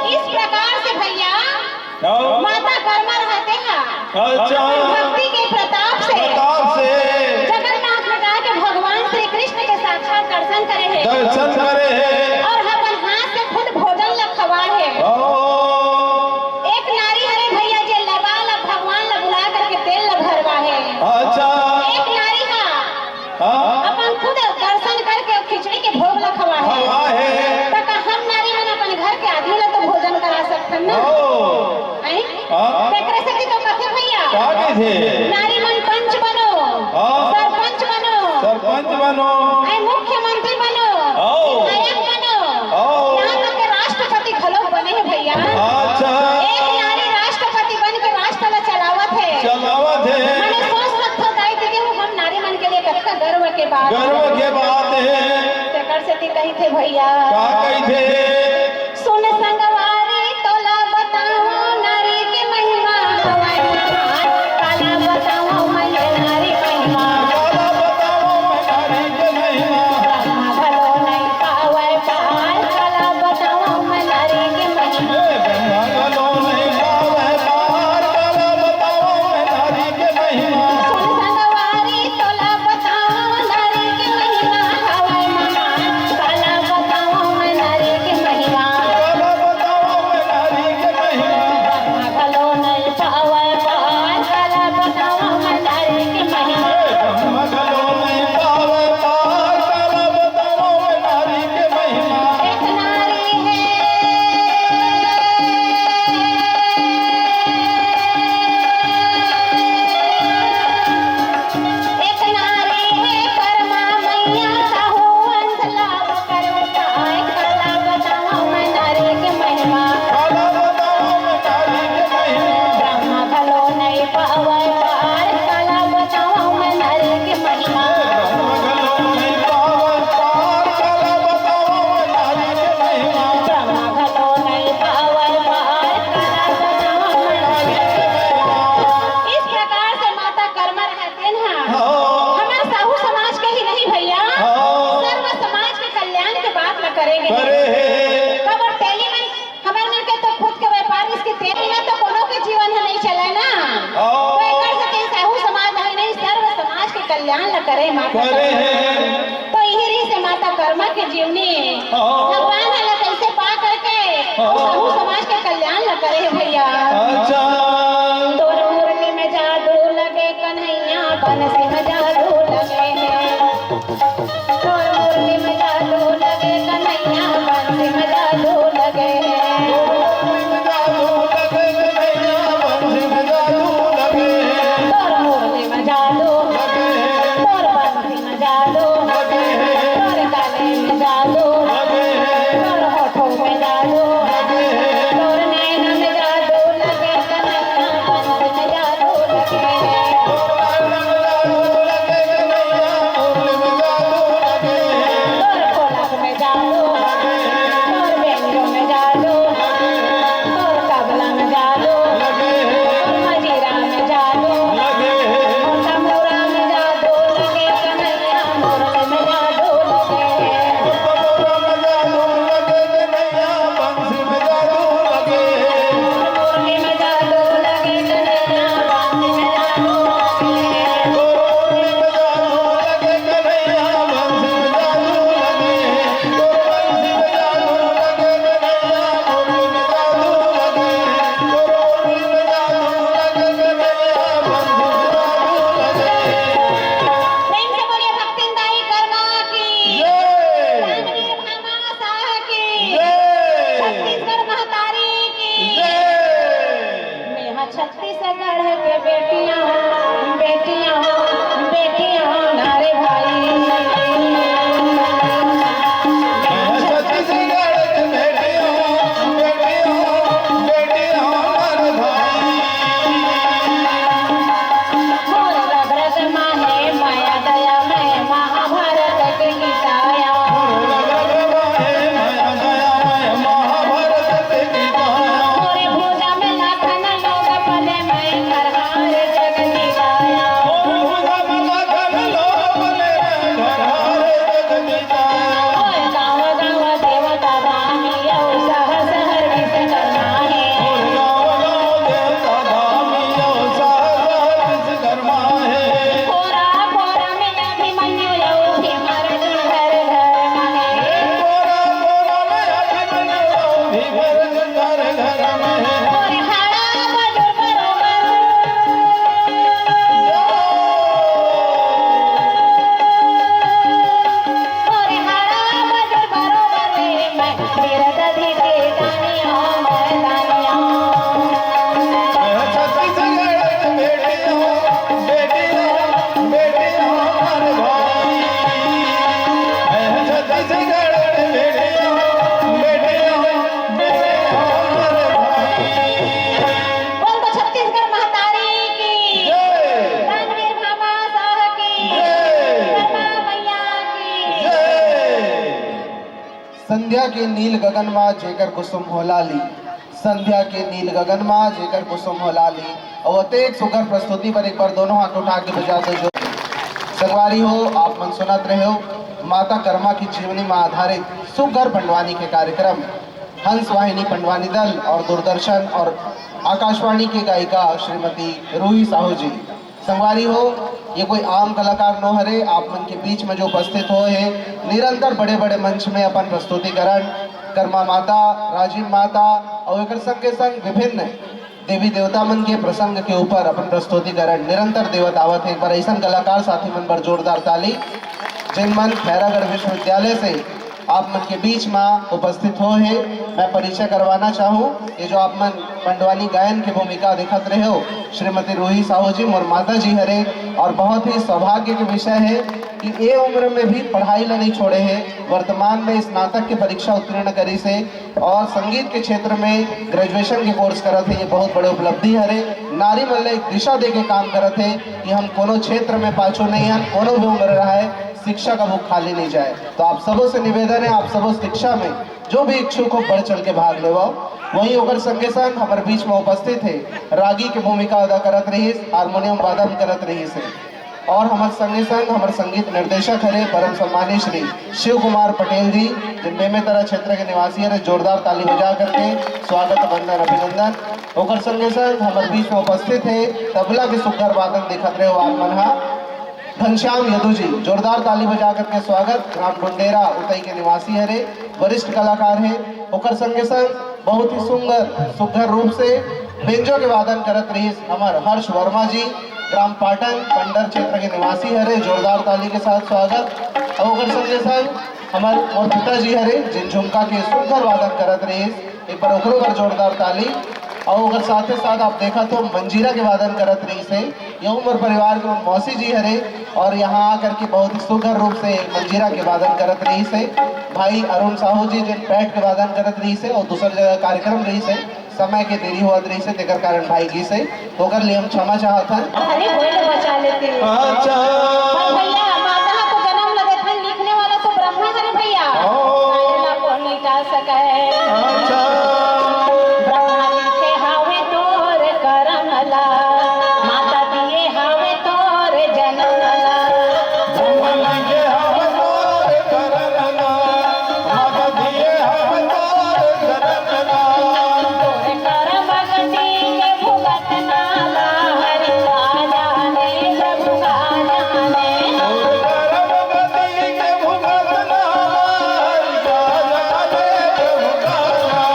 इस प्रकार से भैया, हाँ। माता कर्मा रहते हैं। अच्छा। भक्ति के प्रताप से प्रताप से जगन्नाथ में जाके भगवान श्री कृष्ण के साक्षात दर्शन करे हैं। दर्शन करे हैं। अउ अपन हाथ से खुद भोजन ल खवाए हैं। ओ। एक नारी हरे भैया, जे लबा ल भगवान ल बुला करके तेल ल भरवाए हैं। अच्छा। एक नारी हा हाँ। अपन खुद दर्शन करके खिचड़ी के भोग ल खवाए हैं। खवाए हैं। त का हम नारी मन अपन घर के आदमी ल तो भोजन करा सकथन ना? ओ। हैं? हाँ। तेकरे सेती तो कथे भैया। का कथे? नारी मन पंच बनो, हाँ। सरपंच बनो, सरपंच बनो। हैं, मुख्यमंत्री बनो, आओ। विधायक बनो, आओ। यहाँ तक के राष्ट्रपति घलो बने हैं भैया। अच्छा। एक नारी राष्ट्रपति बन के राष्ट्र ला चलावत है। चलावत है। माने सोच सकथो दाई दीदी, वो हम नारी मन के लिए कतका गर्व के बात गर्व है। के बात है। तेकर सेती कहिथे भैया। का कहिथे? सुन संगवारी तोला बतावं नारी के महिमा, हवय महान काला बतावं मैं नारी महिमा। काला बतावं मैं नारी के महिमा। ब्रह्मा घलो नइ पावय पार, काला बतावं मैं नारी के महिमा। ए, ब्रह्मा घलो नइ पावय पार, काला बतावं मैं नारी के महिमा। सुन संगवारी तोला बतावं नारी के महिमा, हवय महान काला बतावं मैं नारी के महिमा। कल्याण ल करे माता करे कर्मा। हे। तो इही रीस हे माता कर्मा के जीवनी। हाँ। भगवान ह ला कैसे पा करके हाँ। समूह समाज के कल्याण ल करे हे भैया। अच्छा। तोर मूर्ति में जादू लगे कन्हैया, बंसी में जादू लगे हे। तोर मूर्ति में जादू लगे कन्हैया, बंसी में जादू लगे हे। तोर मूर्ति में जादू लगे कन्हैया, बंसी में जादू लगे हे। तोर मूर्ति में जादू लगे हे। तोर बंसी में जादू लगे हे। तोर गले में जादू लगे हे। तोर होठों में जादू लगे हे। तोर नैना में जादू लगे कन्हैया, बंसी में जादू लगे हे। तोर नैना में जादू लगे कन्हैया, बंसी में जादू लगे हे। तोर खोलक में जादू लगे हे। तोर बेंजो में जादू लगे हे। तोर तबला में जादू लगे हे। तोर मजीरा में जादू लगे हे। तोर तंबूरा में जादू लगे कन्हैया, मुरली में जादू लगे हे। तोर तंबूरा में जादू लगे कन्हैया, बंसी में जादू लगे हे। तोर मुरली में जादू लगे कन्हैया, बंसी में जादू लगे हे। तोर मुरली में जादू लगे कन्हैया, बंसी में जादू लगे हे। तोर बंसी में जादू लगे कन्हैया, मुरली में जादू लगे हे। तोर मुरली में जादू लगे कन्हैया, बंसी में जादू लगे हे। प्रेम से बोलिए भक्तिन दाई कर्मा की। जय। दानवीर भामा साह की। जय। छत्तीसगढ़ महतारी की। जय। मैं हा छत्तीसगढ़ के बेटिया हूँ, बेटिया हूँ, बेटिया हूँ ना रे भाई। मैं छत्तीसगढ़ के बेटिया हूँ, बेटिया हूँ, बेटिया हूँ ना रे भाई। मोर रग रग मा हे मया दया, मैं महाभारत के गीता आया। मोर भुजा में लाखन लोग पले, मैं घर हार जग जीवाया। मोर गाँव गाँव देवता धाम, यौ शहर शहर विश्वकर्मा हे। कोरा कोरा में अभिमन्यु अउ भीम अर्जुन घर घर मा हे। कोरा कोरा में अभिमन्यु अउ भीम अर्जुन घर घर मा हे। अरे हाड़ा बजुर बरोबर। अरे हाड़ा बजुर बरोबर रे, मैं छत्तीसगढ़ के बेटी हो, बेटी हो, बेटी हो हमारे भाई। मैं छत्तीसगढ़ के बेटी हो, बेटी हो, बेटी हो हमारे भाई। बोल तो छत्तीसगढ़ महतारी की, जय। दानवीर भामा साह की, जय। कर्मा मैया की, जय। संध्या के नील गगन मा जेकर कुसुम हो लाली, संध्या के नील गगन मा जेकर कुसुम हो लाली। अउ अतेक सुघर प्रस्तुति बर एक बार दोनों हाथ उठा के बजा दो जोर। संगवारी हो, आप मन सुनत रहे हो माता कर्मा की जीवनी मा आधारित सुघर पंडवानी के कार्यक्रम। हंस वाहिनी पंडवानी दल और दूरदर्शन और आकाशवाणी के गायिका श्रीमती रूही साहू जी। संगवारी हो, ये कोई आम कलाकार नो हरे, आप मन के बीच में जो उपस्थित होए हे, निरंतर बड़े-बड़े मंच में अपन प्रस्तुतिकरण, कर्मा माता, राजिम माता अउ एकर संग के संग विभिन्न देवी देवता मन के प्रसंग के ऊपर अपन प्रस्तुतिकरण निरंतर देवत आवत हे। एक बार अइसन कलाकार साथी मन बर जोरदार ताली, जिन मन खैरागढ़ विश्वविद्यालय से आप मन के बीच मा उपस्थित होए हे। मैं परिचय करवाना चाहूँ, ये जो आप मन पंडवानी गायन के भूमिका देखत रहे हो, श्रीमती रूही साहू जी मोर माता जी हरे, और बहुत ही सौभाग्य के विषय हे कि ये उम्र में भी पढ़ाई ला नहीं छोड़े हे, वर्तमान में स्नातक के परीक्षा उत्तीर्ण करिस हे और संगीत के क्षेत्र में graduation के course करत हे। ये बहुत बड़े उपलब्धि हरे। नारी मन ला एक दिशा दे के काम करत हे कि हम कोनो क्षेत्र में पाछू नहीं हन, कोनो भी उम्र रहे, शिक्षा का भूख खाली नहीं जाए। तो आप सबों से निवेदन हे, आप सबों शिक्षा में जो भी इच्छुक हो, बढ़ चढ़ के भाग लेवव। वहीं ओकर संगे संग हमर बीच में उपस्थित हे, रागी के भूमिका अदा करत रहिस, हारमोनियम वादन करत रहिस हे, और हमर संगे संग हमर संगीत निर्देशक हरे परम सम्मानी श्री शिव कुमार पटेल जी, जिन बेमेतरा क्षेत्र के निवासी हरे। जोरदार ताली बजा करके स्वागत, वंदन, अभिनंदन। ओकर संगे संग हमर बीच में उपस्थित हे तबला के सुघर वादन देखत रहे हो आप मन हा, घनश्याम यदु जी, जोरदार ताली बजा करके स्वागत। ग्राम डुंडेरा उतई के निवासी हरे, वरिष्ठ कलाकार हे। ओकर संगे संग बहुत ही सुंदर सुघर रूप से बेंजो के वादन करत रहिस हमर हर्ष वर्मा जी, ग्राम पाटन पंडर क्षेत्र के निवासी हरे, जोरदार ताली के साथ स्वागत। अउ ओकर संगे संग हमर मोर पिताजी हरे, जेन झुमका के सुघर वादन करत रहिस, एक बार ओकरो बर जोरदार ताली। अउ ओकर साथे साथ आप देखत हो मंजीरा के वादन करत रहिस हे, ये हमर परिवार के मौसी जी हरे, और यहाँ आकर के बहुत ही सुघर रूप से मंजीरा के वादन करत रहिस हे। भाई अरुण साहू जी जेन पैट के वादन करत रहिस हे और दूसर जगह कार्यक्रम रहिस हे, समय के देरी होवत रहिस हे, तेकर कारण भाई गिस हे, ओकर लिए हम क्षमा चाहत हन। अरे, बोल बचा लेते हैं। अच्छा। पर भैया, माता को जन्म लगे था, लिखने वाला तो ब्रह्मा हरे भैया। ओ। कायला को मिटा सके। अच्छा। ब्रह्मा लिखे हावे तोर करम ला, माता दिए हावे तोर जन्म ला। ब्रह्मा लिखे हावे तोर करम ला, माता दिए हावे तोर जन्म ला। तोर करम गति के भुगतना ला, हरि का जाने प्रभु का जाने। तोर करम गति के भुगतना ला, हरि का जाने प्रभु का जाने।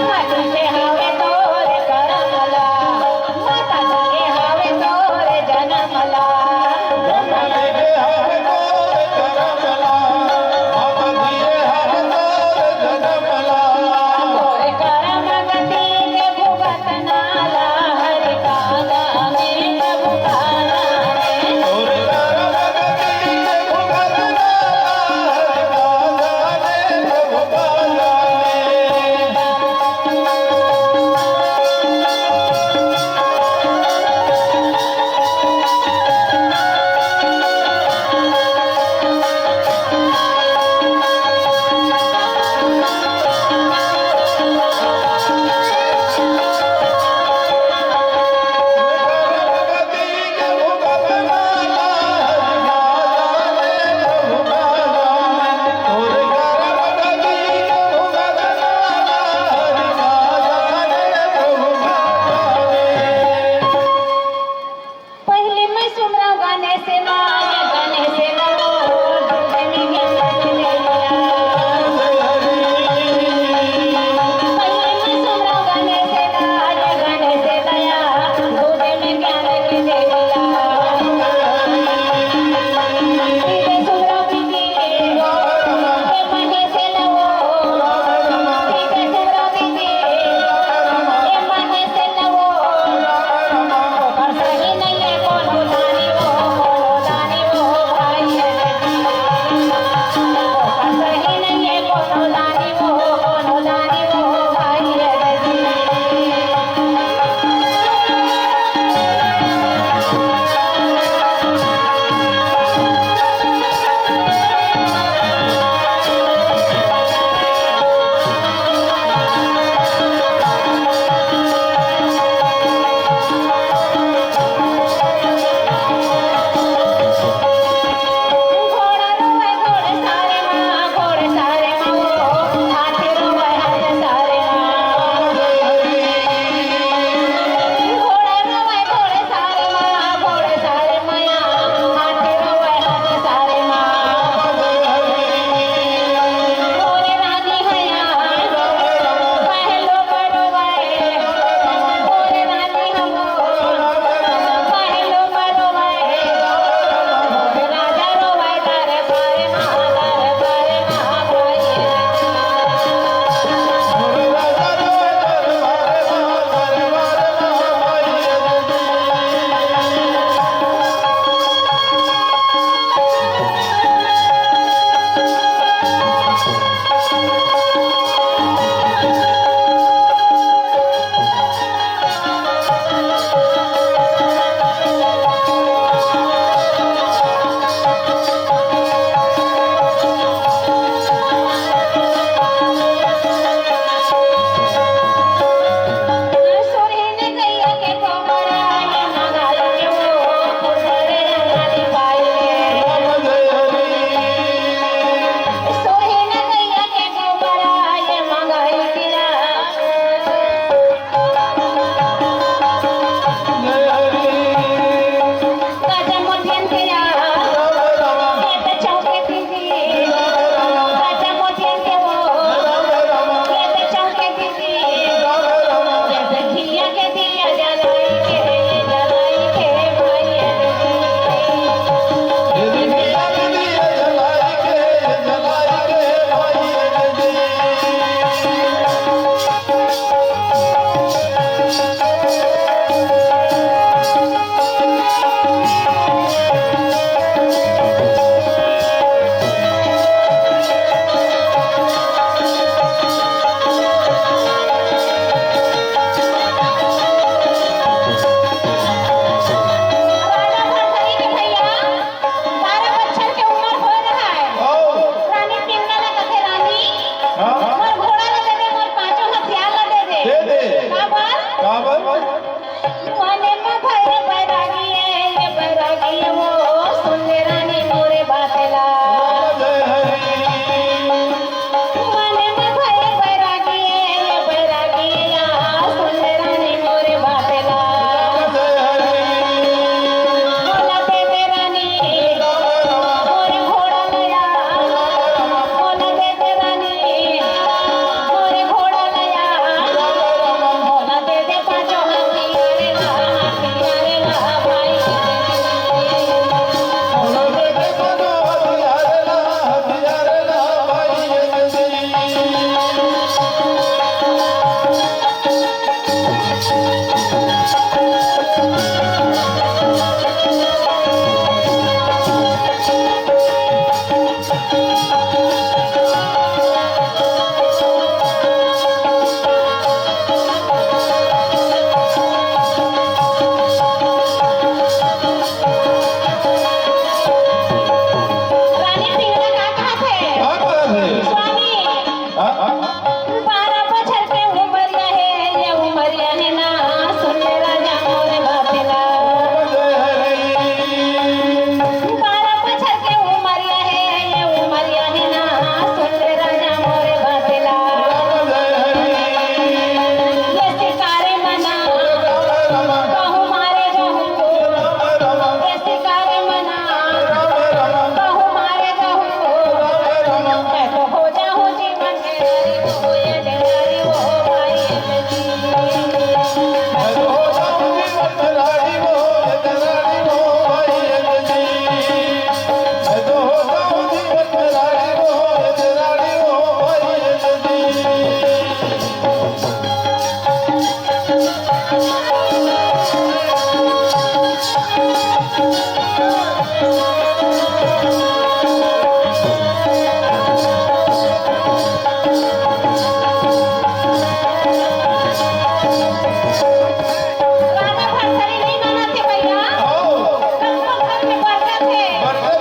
माता के हावे तोर करम ला, माता के हावे तोर जन्म ला। ब्रह्मा जी के हावे तोर करम ला, माता जी के हावे तोर जन्म ला। तोर करम गति के भुगतना ला, हरि का जाने प्रभु का जाने। तोर करम गति के भुगतना ला, हरि का जाने प्रभु का जाने।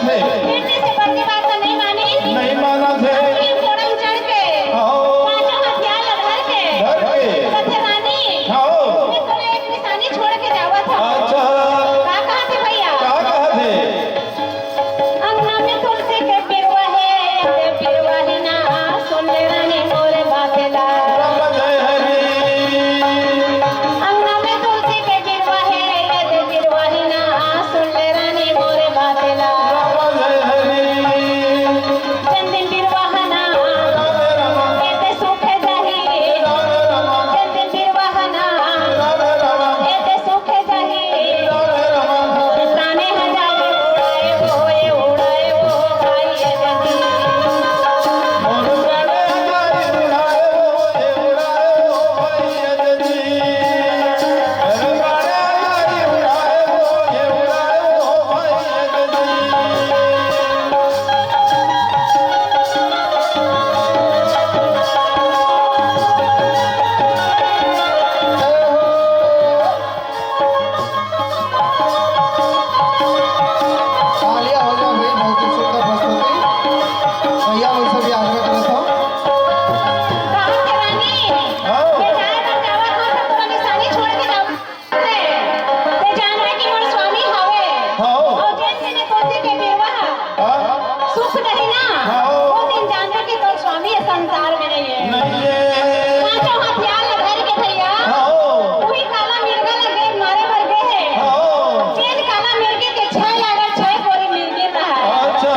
फिर से बड़की बात तो नहीं मानी। नहीं मानत हे। लेकिन घोड़ा में चढ़ के, हाँ। पांचों हथियार ला धर के, धर के। कथे रानी, हाँ। मैं तोला एक निशानी छोड़ के जावत हूँ। अच्छा। का कहत हे भैया? का कहत हे? अंगना में तुलसी के बिरवा हे, ये बिरवा हे ना, सुन ले रानी मोरे बात ला। राम जय हरि। अंगना में तुलसी के बिरवा हे, ये दे बिरवा हे ना, सुन ले रानी मोरे बात ला। राम जय हरि। जन दिन बिरवा हे ना, राम राम। ये दे सुख जाही। राम राम। जन दिन बिरवा हे ना, राम राम। ये दे सुख जाही। राम राम। मोर प्राणे हजारी उड़ाए वो, ये उड़ाए वो भाई ये जल्दी। तालियां हो जाए भाई, बहुत ही सुंदर प्रस्तुति। भैया मन से भी आग्रह करत हूँ। कहाँ के रानी? हाँ। ये जाए बर जावत हो, तो कोनो निशानी छोड़ के जाओ। ते जानबे कि मोर स्वामी हवे। हाँ। और जैसे ने तुलसी के बिरवा हाँ। सुख दही ना, हाँ। वो दिन जानबे कि तोर स्वामी ये संसार में नहीं है। नहीं है। पांचों हथियार ला धर के भैया, हाँ। वही काला मिर्गा ला गेंद मारे बर गे हे। हाँ। जेन काला मिर्गे के छह लागल, छह कोरी मिर्गिन रहा है। अच्छा।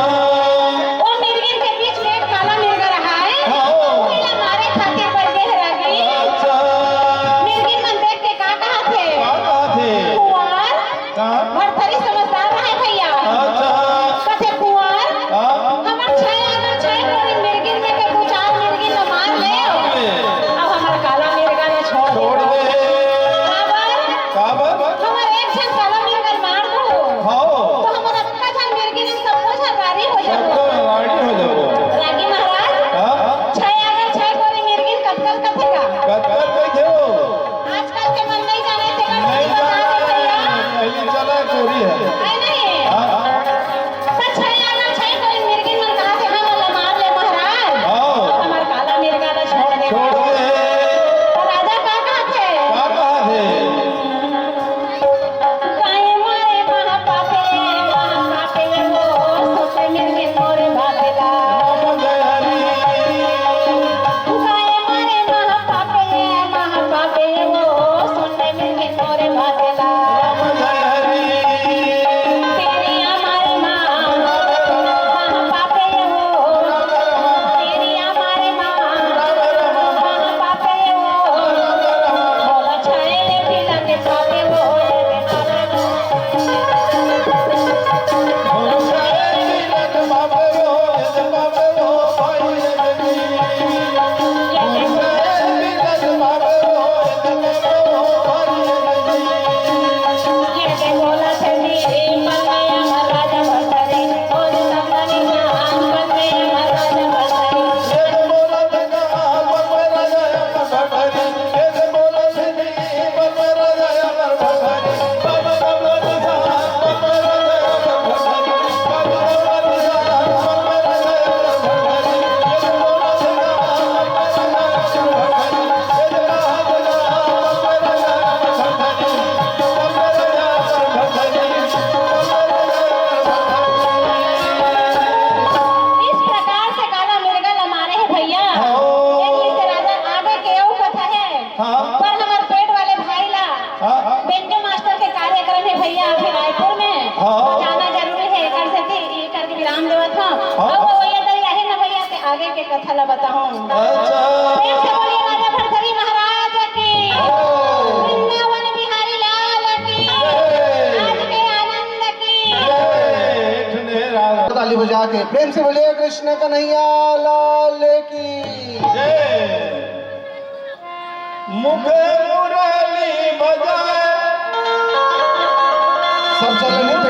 वो मिर्गिन के बीच में एक काला मिर्गा रहा है। हाँ। वही ला मारे खातिर बर गे हे रागी। अच्छा। मिर्गिन मन देख के का कहत हे? का कहत हे? कुंवर, का? भरथरी समझदार रहे भैया। अच्छा। कथे कुंवर, हाँ। हमर छह आना छह कोरी मिर्गिन में के दू चार मिर्गिन ल मार ले। मार ले। अब हमर काला मिर्गा ल छोड़ छोड़ दे। दे। काबर? काबर? हमर एक झन काला मिर्गा ल मार दो। हाँ। तो हमर अतका झन मिर्गिन में सबको झन रारी हो जाबो। सबको रारी हो जाबो। रागी महाराज, हाँ। छह आना छह कोरी मिर्गिन कतकल कथेगा। कतकल कथेगा। आजकल के मन नहीं जाने, तेकर नहीं बता दे जाने, भैया। पहली चला गोरी है। है नहीं? हाँ। तो छह आना छह कोरी मिर्गिन मन कहा थे, "हाँ, वाला मार ले महाराज।" हाँ। तो हमार काला मिर्गा ला छोड़ दे। छोड़ दे। तो राजा का कहा थे? का कहा थे? गाय मारे महापापे, महापापे वो, सोते मिर्गिन मोरे भागेला। जय हरि। गाय मारे महापापे, महापापे वो, सोते मिर्गिन मोरे भागेला। जय हरि। तेरी हमारी माँ, महापापे वो, तेरी हमारी माँ, महापापे वो, बोला छाए ले पीला के पापे वो, ये बेचारे वो। इस प्रकार से काला मिर्गा ला मारे हे भैया। हाँ। एक इसे राजा आगे के अउ कथा हे। हाँ। पर हमर पेट वाले भाई ला हाँ, हाँ। बेंजो मास्टर के कार्यक्रम हे भैया, अभी रायपुर में हाँ। जाना जरूरी हे, एकर सेती, एकर के विराम देवत हूँ। हाँ। अब वो ये दरी आहे ना भैया, ते आगे के कथा ला बताहूँ। अच्छा। प्रेम से बोलिए राजा भरथरी महाराज की, हाँ। वृंदावन बिहारी लाल की, जय। आज के आनंद की। जय। एक ठन हे राजा। ताली बजा के प्रेम से बोलिए कृष्ण कन्हैया लाल की। जय। मुख मुरली बजाए। सब चल रहे हैं।